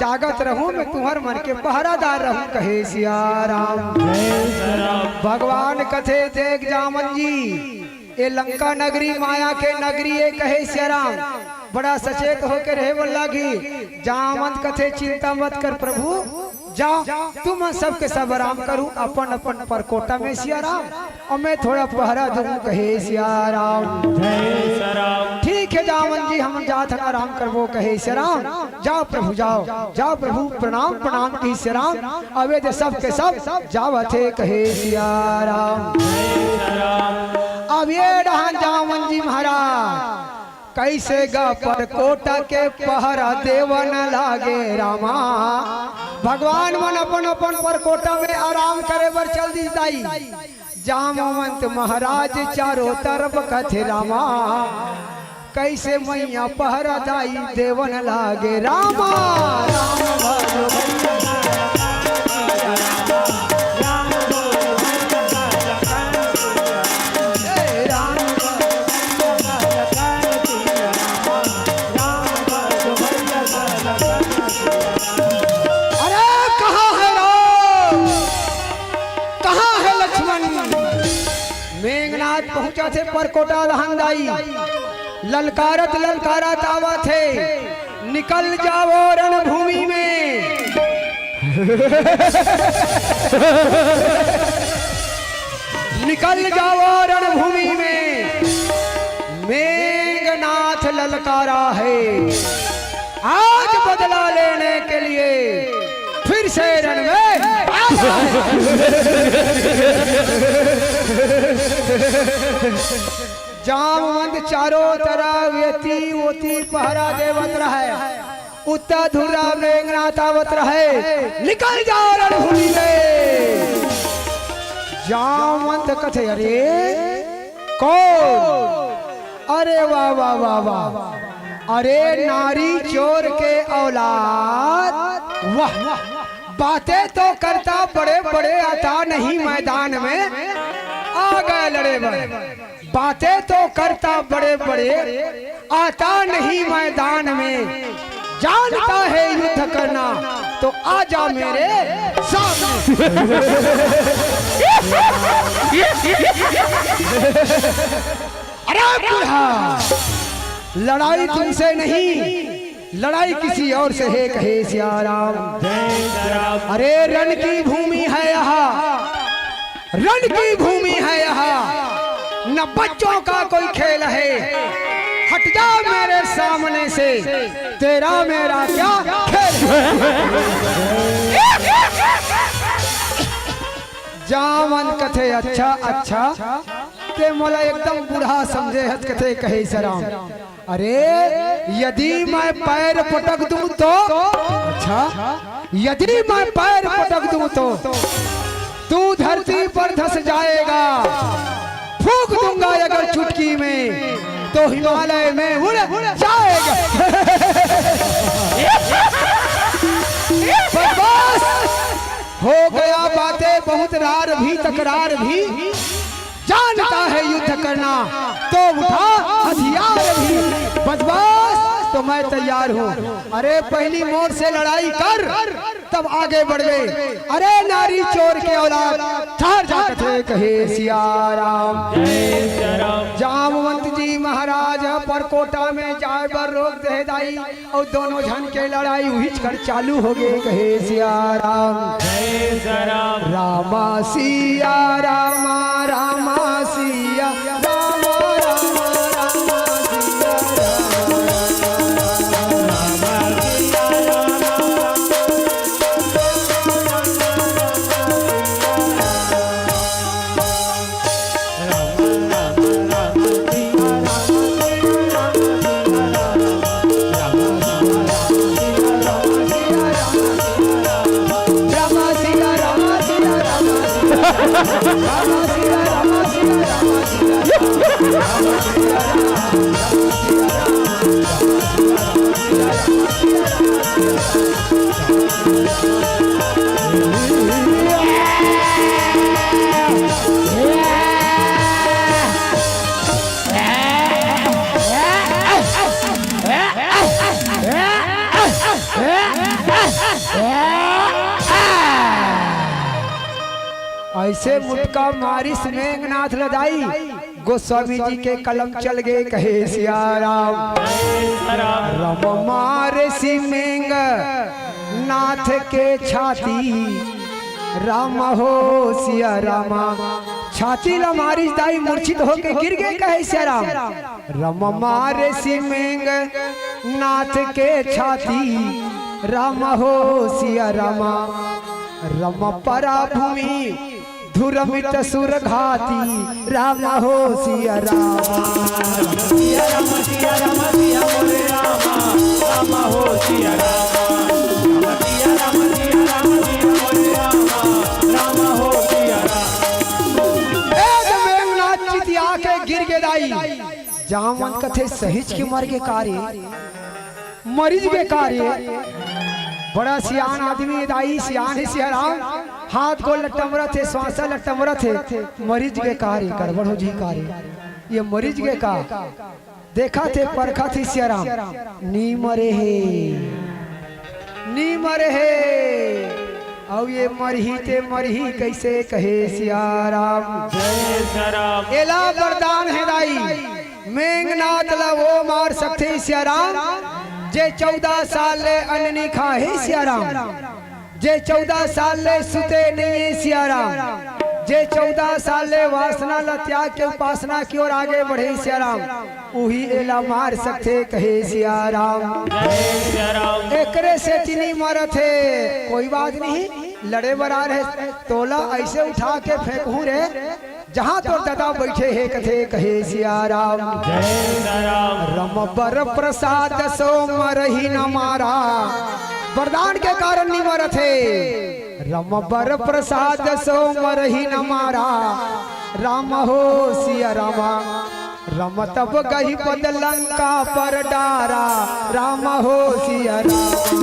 जागत रहूं, मैं तुम्हर मन के पहरादार रहूं, कहे सिया राम। जय सिया राम। भगवान कथे, देख जामवंत जी, ए लंका नगरी माया के नगरी ए, कहे सिया राम। बड़ा सचेत होके रहे बर लागही। जामवंत कथे, चिंता मत कर प्रभु, जा, तुमन सब के सब आराम करू, अपन अपन परकोटा में सिया राम, अउ मैं थोड़ा पहरा दूं, कहे सिया राम। जय सिया राम। ठीक हे जामवंत जी, हमन जात हन, आराम करबो, कहे सिया राम। जाव प्रभु, जाव, जाव प्रभु, प्रणाम, प्रणाम, कहे सिया राम। अब ए दे सब के सब जावत हे, कहे सिया राम। जय सिया राम। अब ए डहान जामवंत जी महाराज, कइसे गा परकोटा के पहरा देवन लागे रामा। भगवान मन अपन अपन परकोटा में आराम करे बर चल दिस दाई। जामवंत महाराज चारों तरफ कथे रामा, कइसे मैया पहरा दाई देवन लागे रामा। राम भजो भैया, राम भजो भैया, राम भजो भैया। अरे कहाँ हे राम, कहाँ हे लक्ष्मण? मेघनाथ पहुंचत हे परकोटा डहान दाई, ललकारत ललकारत आवत हे, निकल जावो रणभूमि में। निकल जावो रणभूमि में, मेघनाथ ललकारा है। आज बदला लेने के लिए फिर से रण में आ जाए। जामवंत चारों तरफ एती ओती पहरा देवत रहय। उत्ता धुर्रा मेघनाथ आवत रहय, निकल जाव रणभूमि ले। जामवंत कथे, अरे कौन? अरे वाह, वाह, वाह, वाह। अरे नारी चोर के औलाद, वाह। बातें तो करता बड़े बड़े, आता नहीं मैदान में, आ गए लड़े बर। बातें तो करता बड़े बड़े, आता नहीं मैदान में, जानता है युद्ध करना तो आजा मेरे सामने। अरे बूढ़ा, लड़ाई तुमसे नहीं, लड़ाई किसी और से है, कहे सिया राम। जय सिया राम। अरे रण की भूमि है यहाँ, रण की भूमि है यहाँ, न बच्चों का कोई खेल है। हट जा मेरे सामने से, तेरा मेरा क्या खेल है? जामवंत कथे, अच्छा, अच्छा, ते मोला एकदम बूढ़ा समझे हस, कथे, कहे सिया राम। अरे, यदि मैं पैर पटक दूं तो? अच्छा, यदि मैं पैर पटक दूं तो तू धरती पर धस जाएगा, फूंक दूंगा अगर चुटकी में तो हिमालय में उड़ जाएगा। बस, बस, हो गया बातें बहुत, रार भी तकरार भी, जानता है युद्ध करना तो उठा हथियार भी। बस, बस, तो मैं तैयार हूँ। अरे, पहली मोर से लड़ाई कर, तब आगे बढ़ गए। अरे, नारी चोर के औलाद, ठहर जा कथे कहे सिया राम। जामवंत जी महाराज ह परकोटा में जाए बर रोक दे दाई, अउ दोनों झन के लड़ाई उहिच कर चालू हो गए कहे सिया राम। रामा सिया रामा, रामा सिया रामा, रामा रामा सिया रामा। ऐसे मुटका मारिस मेघनाथ ल दाई, गोस्वामी जी के कलम चल गे कहे सिया राम। राम मारे सी मेघ नाथ के छाती, राम हो सिया रामा। छाती ला मारिस दाई, मूर्छित होके गिर गे कहे सिया राम। राम मारे सी मेघ नाथ के छाती, राम हो सिया रामा। राम परा भूमि धुरमित सुर घाती, राम हो सिया रामा। ए, जब मेघनाथ चितिया के गिर गे दाई, जामवंत कथे सहिच के मर गे का रे, मरिच गे का रे। बड़ा सियान आदमी हे दाई, सियान हे सिया राम, हाथ गोड़ ल टमरत हे, श्वासा ल टमरत हे, मरिच गे का रे, गड़बड़ हो जी का रे, ये मरिच गे का। देखत हे, परखत हे सिया राम, नी मरे हे, नी मरे हे। अउ ये मरही ते मरही कइसे कहे सिया राम। एला वरदान हे दाई, मेघनाथ ला वो मार सकथे सिया राम, जे चौदह साल ले अन्न नी खाहे सिया राम। जे चौदह साल ले सुते नइ हे सिया राम, जे चौदह साल ले वासना ल त्याग के उपासना की ओर आगे बढ़े सिया राम, उही एला मार सकथे कहे सिया राम। एकरे सेती नी मरत हे, कोई बात नहीं, लड़े बर आए रहे, तोला ऐसे उठा के फेंकहूं रे, जहां तोर ददा बइठे हे कथे कहे सिया राम। राम बर प्रसाद सो मरही न मारा। वरदान के कारण नी मरत हे। राम बर प्रसाद सो मरही न मारा। राम हो सिया रामा। राम तब गही पद लंका पर डारा। राम हो सिया रामा।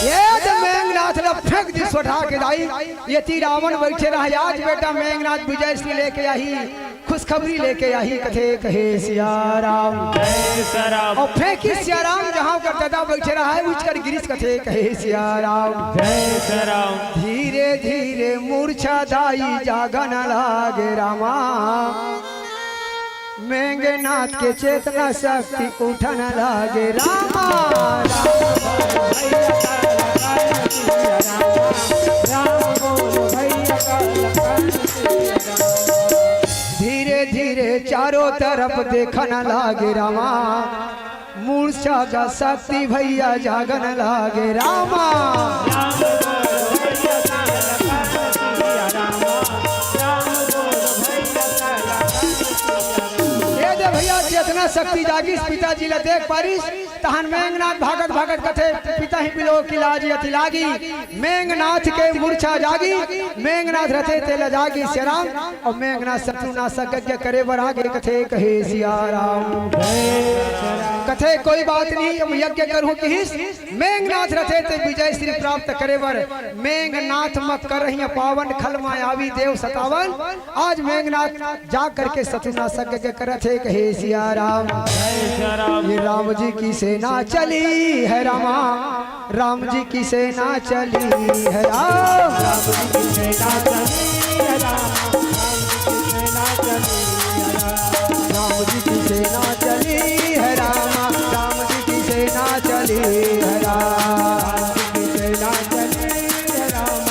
ये तो मेघनाथ ला फेंक दिस उठा के दाई, ये ती रावण बइठे रहा। आज बेटा मेघनाथ विजय श्री लेके आही, खुशखबरी लेके आही, कथे कहे सिया राम। अउ फेंकी सिया राम, जहां ओकर ददा बइठे रहा हे, उहिच कर गिरिस, कथे कहे सिया राम। धीरे धीरे मूर्छा दाई जागन लागे रामा। मेघनाथ के चेतना शक्ति उठन लागे रामा। धीरे धीरे चारों तरफ देखन लागे रामा। मूर्छा गा शक्ति भइया जागन लागे रामा। शक्ति जागिस, पिताजी ला देख पारिस। तहन मेघनाथ भागत भागत कथे, पिता ही बिलो की लाज अति लागी। मेघनाथ के मूर्छा जागी, मेघनाथ रथे तेला जागी सियाराम। अउ मेघनाथ शत्रुनाशक यज्ञ करे बर आगे कथे, कहे सियाराम। कथे कोई बात नहीं, अब यज्ञ करहूं किहिस। मेघनाथ रथे ते विजय श्री प्राप्त करे बर। मेघनाथ म करहिया पावन, खल मा आवी देव सतावन। आज मेघनाथ जा करके शत्रुनाशक यज्ञ करत हे, कहे सियाराम। ये राम जी की सेना चली है रामा, राम जी की सेना चली है राम। राम जी की सेना चली है राम, राम जी की सेना चली है राम, राम जी की सेना चली है राम, राम जी की सेना चली है राम, राम जी की सेना चली है राम।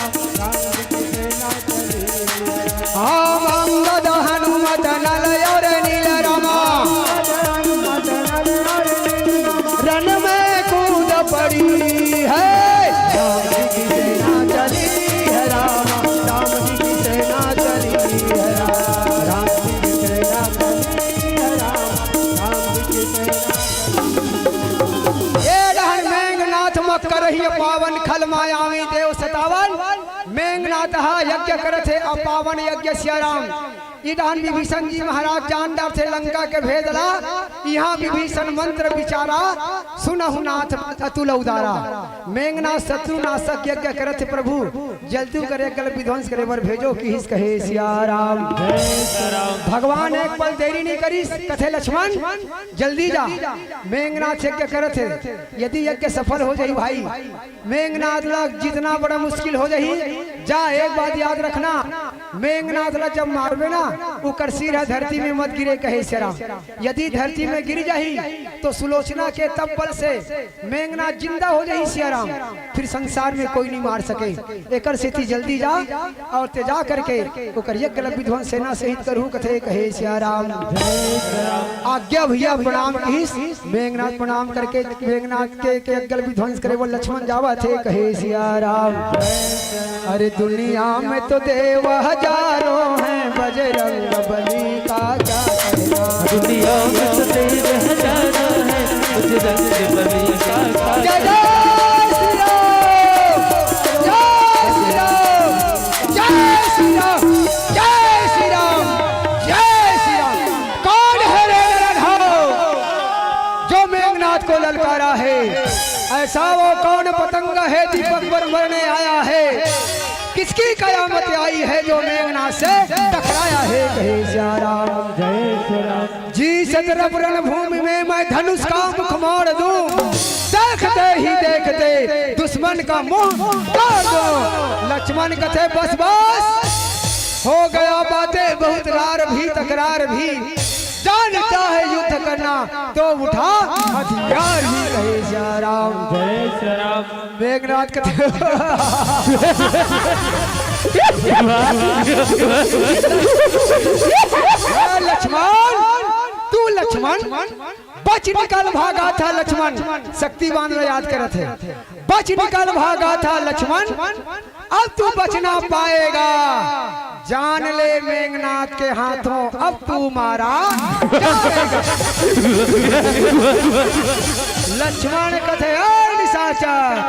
राम अंगद हनुमत नल और नील रामा, रण में कूद पड़ी है। राम जी की सेना चली है राम, राम जी की सेना चली है राम, राम जी की सेना चली है राम, राम जी की सेना चली। ए डहन मेघनाथ म करहिया पावन, खल मा आवी देव सतावन। मेघनाथ ह यज्ञ करत हे, अपावन यज्ञ सियाराम। इधान विभीषण जी महाराज जान डारथे लंका के भेद ला। इहाँ विभीषण मंत्र विचारा, सुनहु नाथ अतुल उदारा। मेघनाथ शत्रु नाशक यज्ञ करत हे, प्रभु जल्दी कर यज्ञ ल विध्वंस करे बर भेजो, किहिस कहे सियाराम। भगवान एक पल देरी नहीं करिस, कथे लक्ष्मण जल्दी जा, मेघनाथ यज्ञ करत हे, यदि यज्ञ सफल हो जाही भाई, मेघनाथ ला जीतना बड़ा मुश्किल हो जाही। जा, एक बात याद रखना, मेघनाथ ला जब मारबे ना, ओकर सिर ह धरती में मत गिरे, कहे सियाराम। यदि धरती में गिर जाही, तो सुलोचना के तप बल से मेघनाथ जिंदा हो जाही सियाराम, फिर संसार में कोई नहीं मार सके। एकर सेती जल्दी जा और ते जा करके ओकर यज्ञ ल विध्वंस सेना सहित करहु कथे कहे सियाराम। आज्ञा भैया प्रणाम किहिस। मेघनाथ प्रणाम करके मेघनाथ के, के यज्ञ ल विध्वंस करे बर लक्ष्मण जावत हे कहे सियाराम। अरे दुनिया में तो देव हजारों हैं, बजरंग बली का क्या कहना। दुनिया में तो देव हजारों हैं, बजरंग बली का क्या जय जय श्री राम, जय श्री राम, जय श्री राम, जय श्री राम, जय श्री राम। कौन है रे नरहर जो मेघनाथ को ललकारा है? ऐसा वो कौन पतंग है दीपक पर मरने आया है? किसकी कयामत आई है जो मेघनाथ से टकराया है? कहे सियाराम। जय श्री राम। जी शतरप रणभूमि में मैं धनुष का मुख मोड़ दूं, देखते ही देखते दुश्मन का मुंह तोड़ दूं। लक्ष्मण कथे बस बस, हो गया बातें बहुत, रार भी तकरार भी, जानता है युद्ध करना तो उठा हथियार ही। कहे सियाराम। जय श्री राम। मेघनाथ कथे, ए लक्ष्मण, तू लक्ष्मण बच निकल भागा था लक्ष्मण, शक्ति बाण ला याद करत हे, बच निकल भागा था लक्ष्मण, अब तू बच ना पाएगा। जान ले मेघनाथ के हाथों अब तू मारा जाएगा। लक्ष्मण कथे, "ए निशाचर,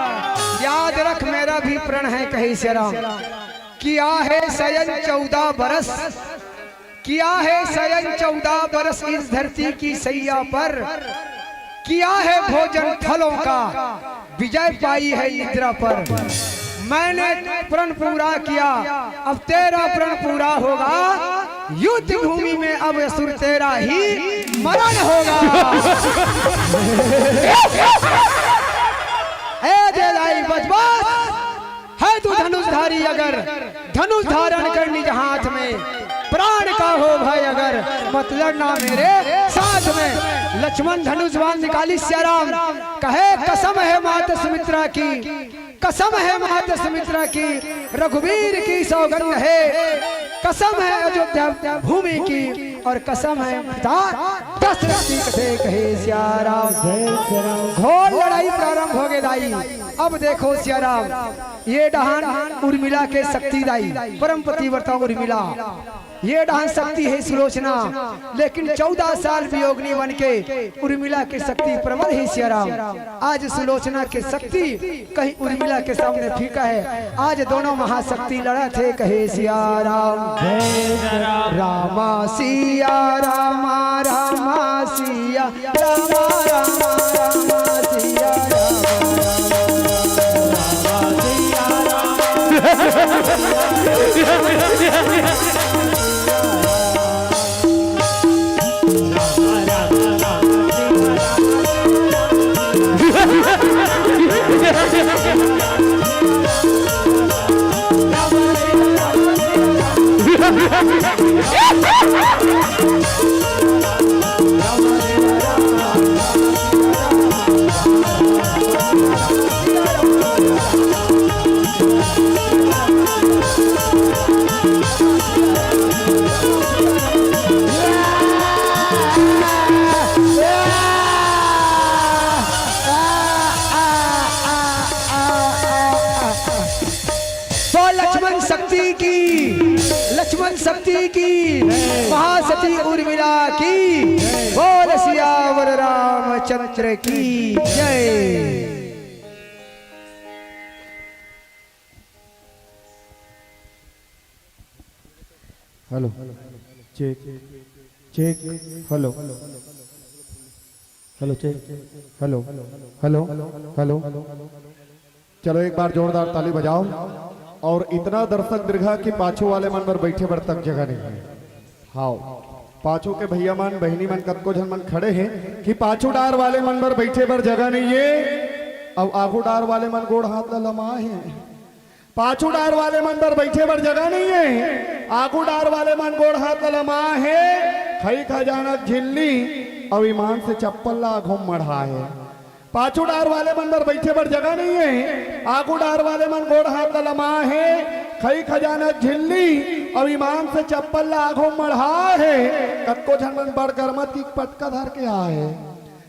याद रख मेरा भी प्रण है," कहे सियाराम। किया है शयन चौदह बरस, किया है शयन चौदह बरस इस धरती की सैया पर, किया है भोजन फलों का, विजय पाई है निद्रा पर। मैंने प्रण पूरा किया, अब तेरा प्रण पूरा होगा। युद्ध भूमि में अब असुर तेरा ही मरण होगा। ए दे दाई बच बस, है तू धनुषधारी अगर, धनुष धारण कर निज हाथ में, प्राण का हो भय अगर, मत लड़ना मेरे साथ में। लक्ष्मण धनुष बाण निकाली सियाराम, कहे, "कसम है मात सुमित्रा की, कसम है मात सुमित्रा की, रघुवीर की सौगंध है, कसम है अयोध्या भूमि की, और कसम है पिता शक्ति कथे कहे सिया राम। घोर लड़ाई प्रारंभ हो गए दाई। अब देखो सिया राम, ये डहान उर्मिला के शक्ति दाई, परम पतिव्रता उर्मिला, ये डहान शक्ति है सुलोचना। लेकिन चौदह साल वियोगिनी बन के उर्मिला के शक्ति प्रबल है सिया राम। आज सुलोचना के शक्ति कहीं उर्मिला के सामने फीका है। आज दोनों महाशक्ति लड़त हे कहे सिया राम। रामा सिया रामा, रामा सिया रामा, रामा सिया रामा, रामा सिया रामा। तो लक्ष्मण शक्ति की, लक्ष्मण शक्ति की, महासती उर्मिला की, बोल सियावर रामचंद्र की जय। Hello, check, check. Hello, hello, check. Hello, hello, hello. चलो, एक बार जोरदार ताली बजाओ। और इतना दर्शक दीर्घा कि पाछू वाले मन बर बैठे बर तक जगह नहीं है। हाव, पाछू के भैया मन, बहिनी मन, कतको झन मन खड़े हैं कि पाछू डार वाले मन बर बैठे बर जगह नहीं है। अब आगू डार वाले मन गोड़ हाथ ला लमा है। पाछू डार वाले मन बर बैठे बर जगह नहीं है, आगू डार वाले मन गोड़ हाथ लमा है, खई खजाना झिल्ली अउ ईमान से चप्पल ला आघू मढ़ा है। पाछू डार वाले मन बर बैठे बर जगह नहीं है, आगू डार वाले मन गोड़ हाथ लमा है, खई खजाना झिल्ली अउ ईमान से चप्पल ला आघू मढ़ा है। कतको झन मन बड़ गरमत की पटका धर के आए है।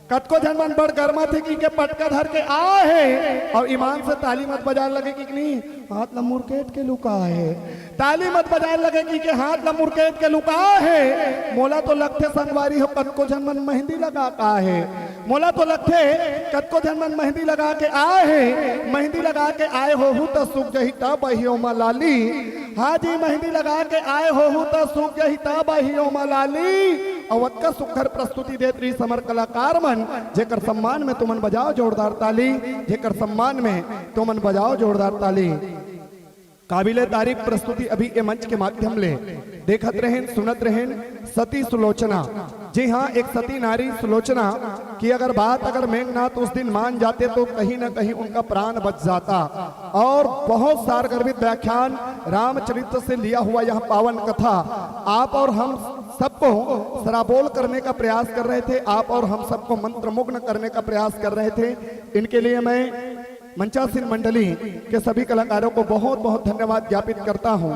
कतको झन मन बड़ गरमत हे कि के पटका धर के आए हे अउ ईमान से ताली मत बजाए लगे कि नहीं, हाथ ला मुरकेट के लुका हे। ताली मत बजाए लगे कि के हाथ ला मुरकेट के लुका हे। मोला तो लगथे संगवारी हो, कतको झन मन मेहंदी लगा के आए हे। मोला तो लगथे कतको झन मन मेहंदी लगा के आए हे। मेहंदी लगा के आए होहू त सुख जही त बहियो मा लाली। हाँ जी, मेहंदी लगा के आए होहू त सुख जही त बहियो मा लाली। अउ अतका सुघर प्रस्तुति देत रही समर कलाकार मन, जेकर सम्मान में तुमन बजाओ जोरदार ताली, जेकर सम्मान में तुमन बजाओ जोरदार ताली। काबिले तारीफ प्रस्तुति अभी ए मंच के माध्यम ले देखत रहेन, सुनत रहेन, सती सुलोचना। जी हाँ, एक सती नारी सुलोचना की अगर बात अगर मेघनाथ उस दिन मान जाते तो कहीं ना कहीं उनका प्राण बच जाता। और बहुत सारगर्भित व्याख्यान रामचरित्र से लिया हुआ यह पावन कथा आप और हम सबको सराबोल करने का प्रयास कर रहे थे, आप और हम सबको मंत्रमुग्ध करने का प्रयास कर रहे थे। इनके लिए मैं मंचासीन मंडली के सभी कलाकारों को बहुत बहुत धन्यवाद ज्ञापित करता हूँ।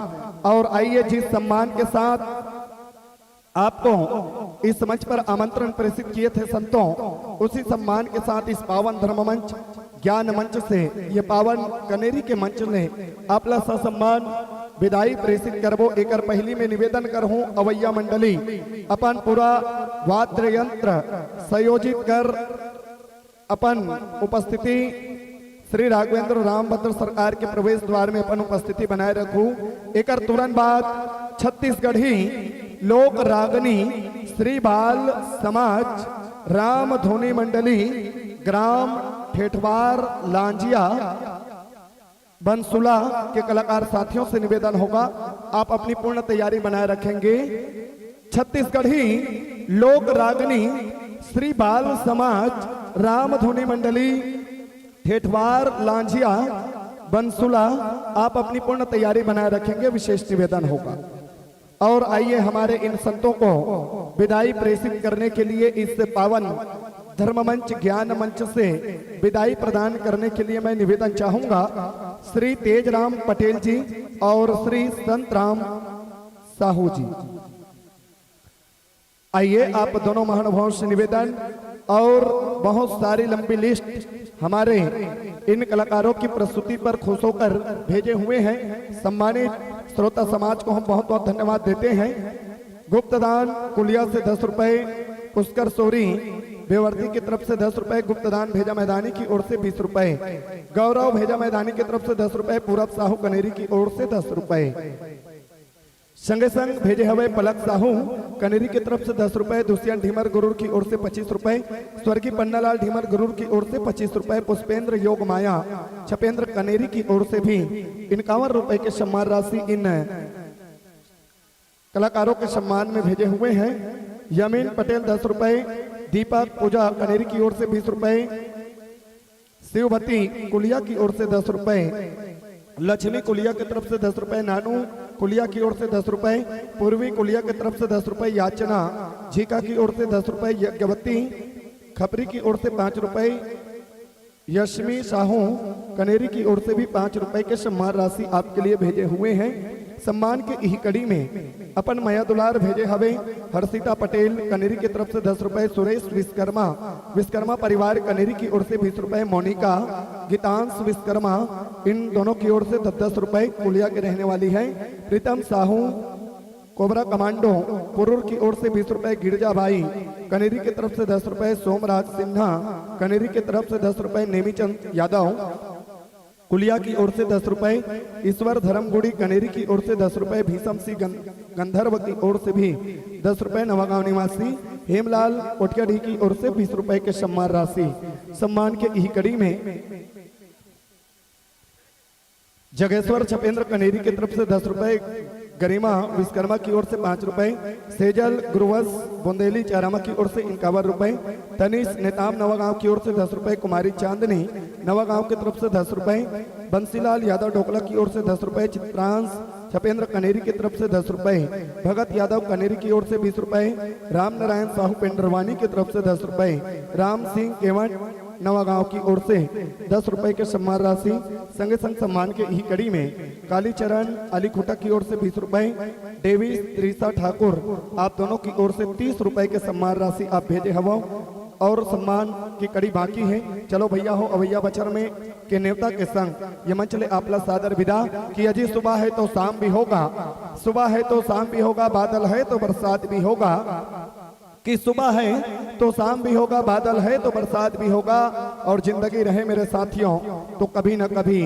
और आइए, जिस सम्मान के साथ आपको इस मंच पर आमंत्रण प्रेषित किए थे संतों, उसी सम्मान के साथ इस पावन धर्म मंच, ज्ञान मंच से, ये पावन कनेरी के मंच ने आपला ससम्मान विदाई प्रेषित करबो। एकर पहली में निवेदन करहूं, अवैया मंडली अपन पूरा वाद्य यंत्र संयोजित कर अपन उपस्थिति श्री राघवेंद्र रामभद्र सरकार के प्रवेश द्वार में अपन उपस्थिति बनाए रखू। एकर तुरंत बाद छत्तीसगढ़ी लोक रागनी श्री बाल समाज राम धुनी मंडली ग्राम ठेठवार लांजिया बंसुला के कलाकार साथियों से निवेदन होगा, आप अपनी पूर्ण तैयारी बनाए रखेंगे। छत्तीसगढ़ी लोक रागनी श्री बाल समाज राम धुनी मंडली ठेठवार लांजिया बंसुला, आप अपनी पूर्ण तैयारी बनाए रखेंगे, विशेष निवेदन होगा। और आइए, हमारे इन संतों को विदाई प्रेषित करने के लिए इस पावन धर्म मंच, ज्ञान मंच से विदाई प्रदान करने के लिए मैं निवेदन चाहूंगा श्री तेजराम पटेल जी और श्री संतराम साहू जी। आइए, आप दोनों महानुभावों से निवेदन, और बहुत सारी लंबी लिस्ट हमारे इन कलाकारों की प्रस्तुति पर खुश होकर भेजे हुए हैं। सम्मानित श्रोता समाज को हम बहुत बहुत धन्यवाद देते हैं। गुप्तदान कुलिया से दस रुपए, पुष्कर सोरी बेवर्ती की तरफ से दस रुपए गुप्तदान भेजा मैदानी की ओर से बीस रुपए, गौरव भेजा मैदानी की तरफ से दस रुपए, पूरब साहू कनेरी की ओर से दस रुपए। संगे संग भेजे हवे पलक साहू कनेरी की तरफ से दस रुपए, दुष्यंत ढीमर गुरूर की ओर से पच्चीस रुपए, स्वर्गीय पन्नालाल ढीमर गुरूर की ओर से पच्चीस रुपए, पुष्पेंद्र योग माया छपेंद्र कनेरी की ओर से भी इक्यावन रुपए के सम्मान राशि इन कलाकारों के सम्मान में भेजे हुए हैं। यमीन पटेल दस रुपए, दीपक पूजा कनेरी की ओर से बीस रुपए, शिवभती कुलिया की ओर से दस रुपए, लक्ष्मी कुलिया की तरफ से दस रुपए, नानू कुलिया की ओर से दस रुपए, पूर्वी कुलिया की तरफ से दस रुपए, याचना झीका की ओर से दस रुपए, यज्ञवती खपरी की ओर से पाँच रुपए, यशमी साहू कनेरी की ओर से भी पाँच रुपए के सम्मान राशि आपके लिए भेजे हुए हैं। सम्मान के इही कड़ी में अपन मया दुलार भेजे हवे हर्षिता पटेल कनेरी की तरफ से दस रुपए, सुरेश विश्वकर्मा, विश्वकर्मा परिवार कनेरी की ओर से बीस रुपए, मोनिका, गीतांश विश्वकर्मा, इन दोनों की ओर से दस दस रुपए, कुलिया के रहने वाली है। प्रीतम साहू कोबरा कमांडो पुरूर की ओर से बीस रुपए, गिरजा भाई कनेरी की तरफ से दस रुपए, सोमराज सिन्हा कनेरी की तरफ से दस रुपए, नेमीचंद यादव कुलिया की ओर से दस रुपए, ईश्वर धर्मगुड़ी कनेरी की ओर से दस रुपए, भीषम सिंह गं-, गंधर्व की ओर से भी दस रुपए, नवागांव निवासी हेमलाल कोटियाडीह की ओर से बीस रुपए के सम्मान राशि। सम्मान के इही कड़ी में जगेश्वर छपेंद्र कनेरी की तरफ से दस रुपए, गरिमा विश्वकर्मा की ओर से पाँच रुपए, सेजल गुरुवंश बुंदेली चारामा की ओर से इक्यावन रुपए, तनिष नेताम नवागांव की ओर से दस रुपए, कुमारी चांदनी नवागांव की तरफ से दस रुपए, बंसीलाल यादव ढोकला की ओर से दस रुपए, चित्रांश छपेंद्र कनेरी की तरफ से दस रुपए, भगत यादव कनेरी की ओर से बीस रुपए, राम नारायण साहू पेंडरवानी की तरफ से दस रुपए, राम सिंह केवट नवागांव की ओर से दस रुपए के सम्मान राशि। संगे संग सम्मान के इही कड़ी में कालीचरण अली खुटा की ओर से बीस रुपए, डेविस त्रिशा ठाकुर आप दोनों की ओर से तीस रुपए के सम्मान राशि आप भेजे हवो और सम्मान की कड़ी बाकी है। चलो भैया हो, अवैया बछर में के नेवता के संग ये मंच ले आपला सादर विदा कि अजी सुबह है तो शाम भी होगा, सुबह है तो शाम भी होगा, बादल है तो बरसात भी होगा, कि सुबह है तो शाम भी होगा, बादल है तो बरसात भी होगा, और जिंदगी रहे मेरे साथियों तो कभी ना कभी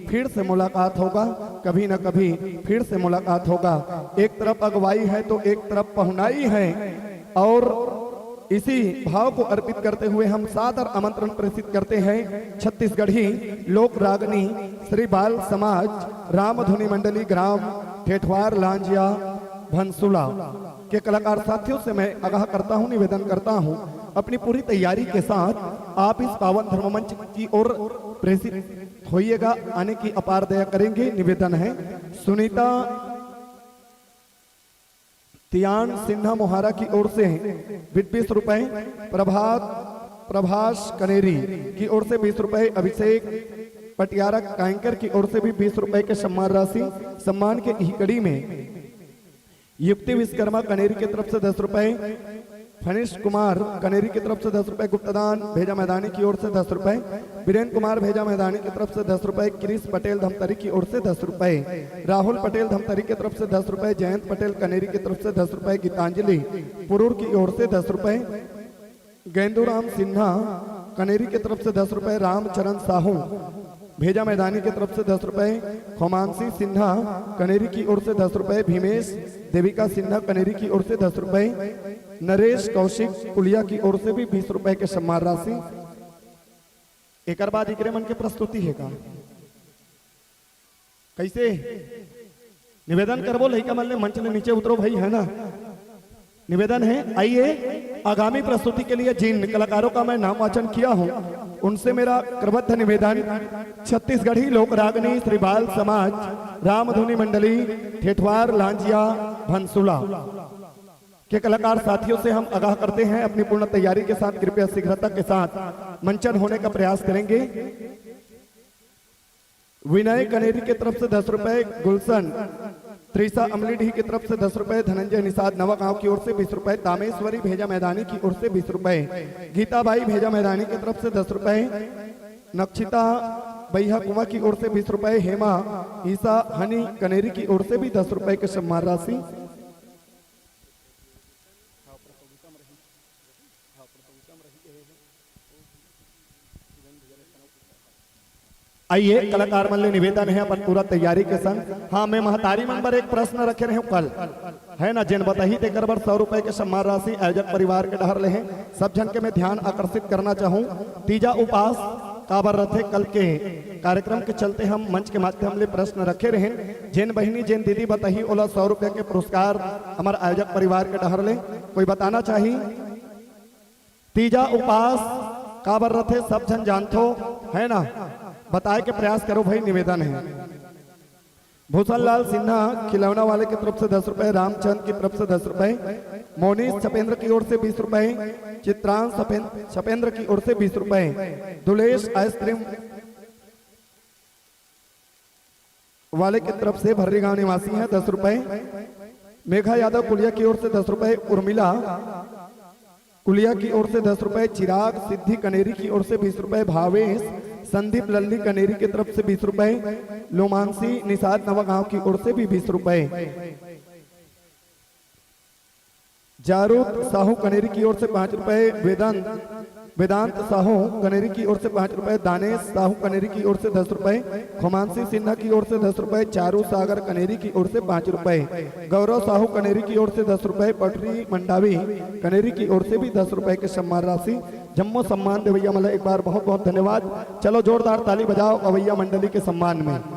फिर से मुलाकात होगा, कभी ना कभी फिर से मुलाकात होगा। एक तरफ अगुवाई है तो एक तरफ पहुनाई है, और इसी भाव को अर्पित करते हुए हम सादर आमंत्रण प्रेषित करते हैं छत्तीसगढ़ी लोक रागनी श्री बाल समाज रामधुनी मंडली ग्राम ठेठवार लांजिया भनसुला के कलाकार साथियों से मैं आगाह करता हूं, निवेदन करता हूं, अपनी पूरी तैयारी के साथ आप इस पावन धर्म मंच की ओर प्रेषित होइएगा, आने की अपार दया करेंगे। निवेदन है सुनीता तियान सिन्हा मोहारा की ओर से बीस रुपए, प्रभात प्रभाष कनेरी की ओर से बीस रुपए, अभिषेक पटियारा कांकर की ओर से भी बीस रुपए के सम्मान राशि। सम्मान के इही कड़ी में युक्ति विश्वकर्मा कनेरी की तरफ से दस रुपए, फणीश कुमार कनेरी की तरफ से दस रुपए, गुप्तदान भेजा मैदानी की ओर से दस रुपए, बीरेन कुमार भेजा मैदानी की तरफ से दस रुपए, किरीश पटेल धमतरी की ओर से दस रुपए, राहुल पटेल धमतरी की तरफ से दस रुपए, जयंत पटेल कनेरी की तरफ से दस रुपए, गीतांजलि पुरूर की ओर से दस रुपए, गेंदूराम सिन्हा कनेरी की तरफ से दस रुपए, रामचरण साहू भेजा मैदानी की तरफ से दस रुपए, खोमांसी सिन्हा कनेरी की ओर से दस रुपए, भीमेश देविका सिन्हा कनेरी की ओर से दस रुपए, नरेश कौशिक कुलिया की ओर से भी बीस रुपए के सम्मान राशि। एकर बाद इकरे मन के प्रस्तुति हे का? कैसे निवेदन करबो, लइका मन ले मंच ले नीचे उतरो भाई, है ना? निवेदन है, आइए, आगामी प्रस्तुति के लिए जिन कलाकारों का मैं नाम वाचन किया हूं, उनसे मेरा क्रमबद्ध निवेदन, छत्तीसगढ़ी लोक रागनी श्री बाल समाज रामधुनी मंडली ठेठवार लांजिया भनसुला के कलाकार साथियों से हम आगाह करते हैं, अपनी पूर्ण तैयारी के साथ कृपया शीघ्रता के साथ मंचन होने का प्रयास करेंगे। विनय कनेरी की तरफ से दस रुपए, गुलशन त्रिशा अमलीडीह की तरफ से दस रुपए, धनंजय निषाद नवा गांव की ओर से बीस रुपए, तामेश्वरी भेजा मैदानी की ओर से बीस रुपए, गीता बाई भेजा मैदानी की तरफ से दस रुपए, नक्षिता बैहा कुआ की ओर से बीस रुपए, हेमा ईसा हनी कनेरी की ओर से भी दस रुपए के सम्मान राशि। आइए, कलाकार मन ले निवेदन हे अपन पूरा तैयारी के संग। हाँ, मैं महतारी मन बर एक प्रश्न रखे रहेंव कल, हे ना, जेन बताही तेकर बर सौ रुपए के सम्मान राशि आयोजक परिवार के डहर ले हे। सब झन के मैं ध्यान आकर्षित करना चाहूँ, तीजा उपास काबर रथे? कल के कार्यक्रम के चलते हम मंच के माध्यम ले प्रश्न रखे रहेन। जेन बहिनी, जेन दीदी बताही, ओला सौ रुपया के पुरस्कार हमर आयोजक परिवार के डहर ले। कोई बताना चाही, तीजा उपास काबर रथे? सब झन जानथो, हे ना? बताए के प्रयास करो भाई, निवेदन हे। भूषण लाल सिन्हा खिलौना वाले की तरफ से दस रुपए, रामचंद की तरफ से दस रुपए, मोनीश छपेंद्र की ओर से बीस रुपए, चित्रांश छपें-, छपेंद्र की ओर से बीस रुपए, दुलेश आइसक्रीम वाले की तरफ से, भर्री गांव निवासी हैं, दस रुपए, मेघा यादव कुलिया की ओर से दस रुपए, उर्मिला कुलिया की ओर से दस रुपए, चिराग सिद्धि कनेरी की ओर से बीस रुपए, भावेश संदीप लल्ली कनेरी की तरफ से बीस रुपए, लोमांसी निषाद नवा गांव की ओर से भी बीस रुपए, जारूद साहू कनेरी की ओर से पाँच रुपए, वेदांत, वेदांत साहू कनेरी की ओर से पाँच रुपए, दानेश साहू कनेरी की ओर से दस रुपए, खुमांसी सिन्हा की ओर से दस रुपए, चारू सागर कनेरी की ओर से पाँच रुपए, गौरव साहू कनेरी की ओर से दस रुपए, पटरी मंडावी कनेरी की ओर से भी दस रुपए के सम्मान राशि। जम्मो सम्मान देवैया मन ला एक बार बहुत बहुत धन्यवाद। चलो, जोरदार ताली बजाओ अवैया मंडली के सम्मान में।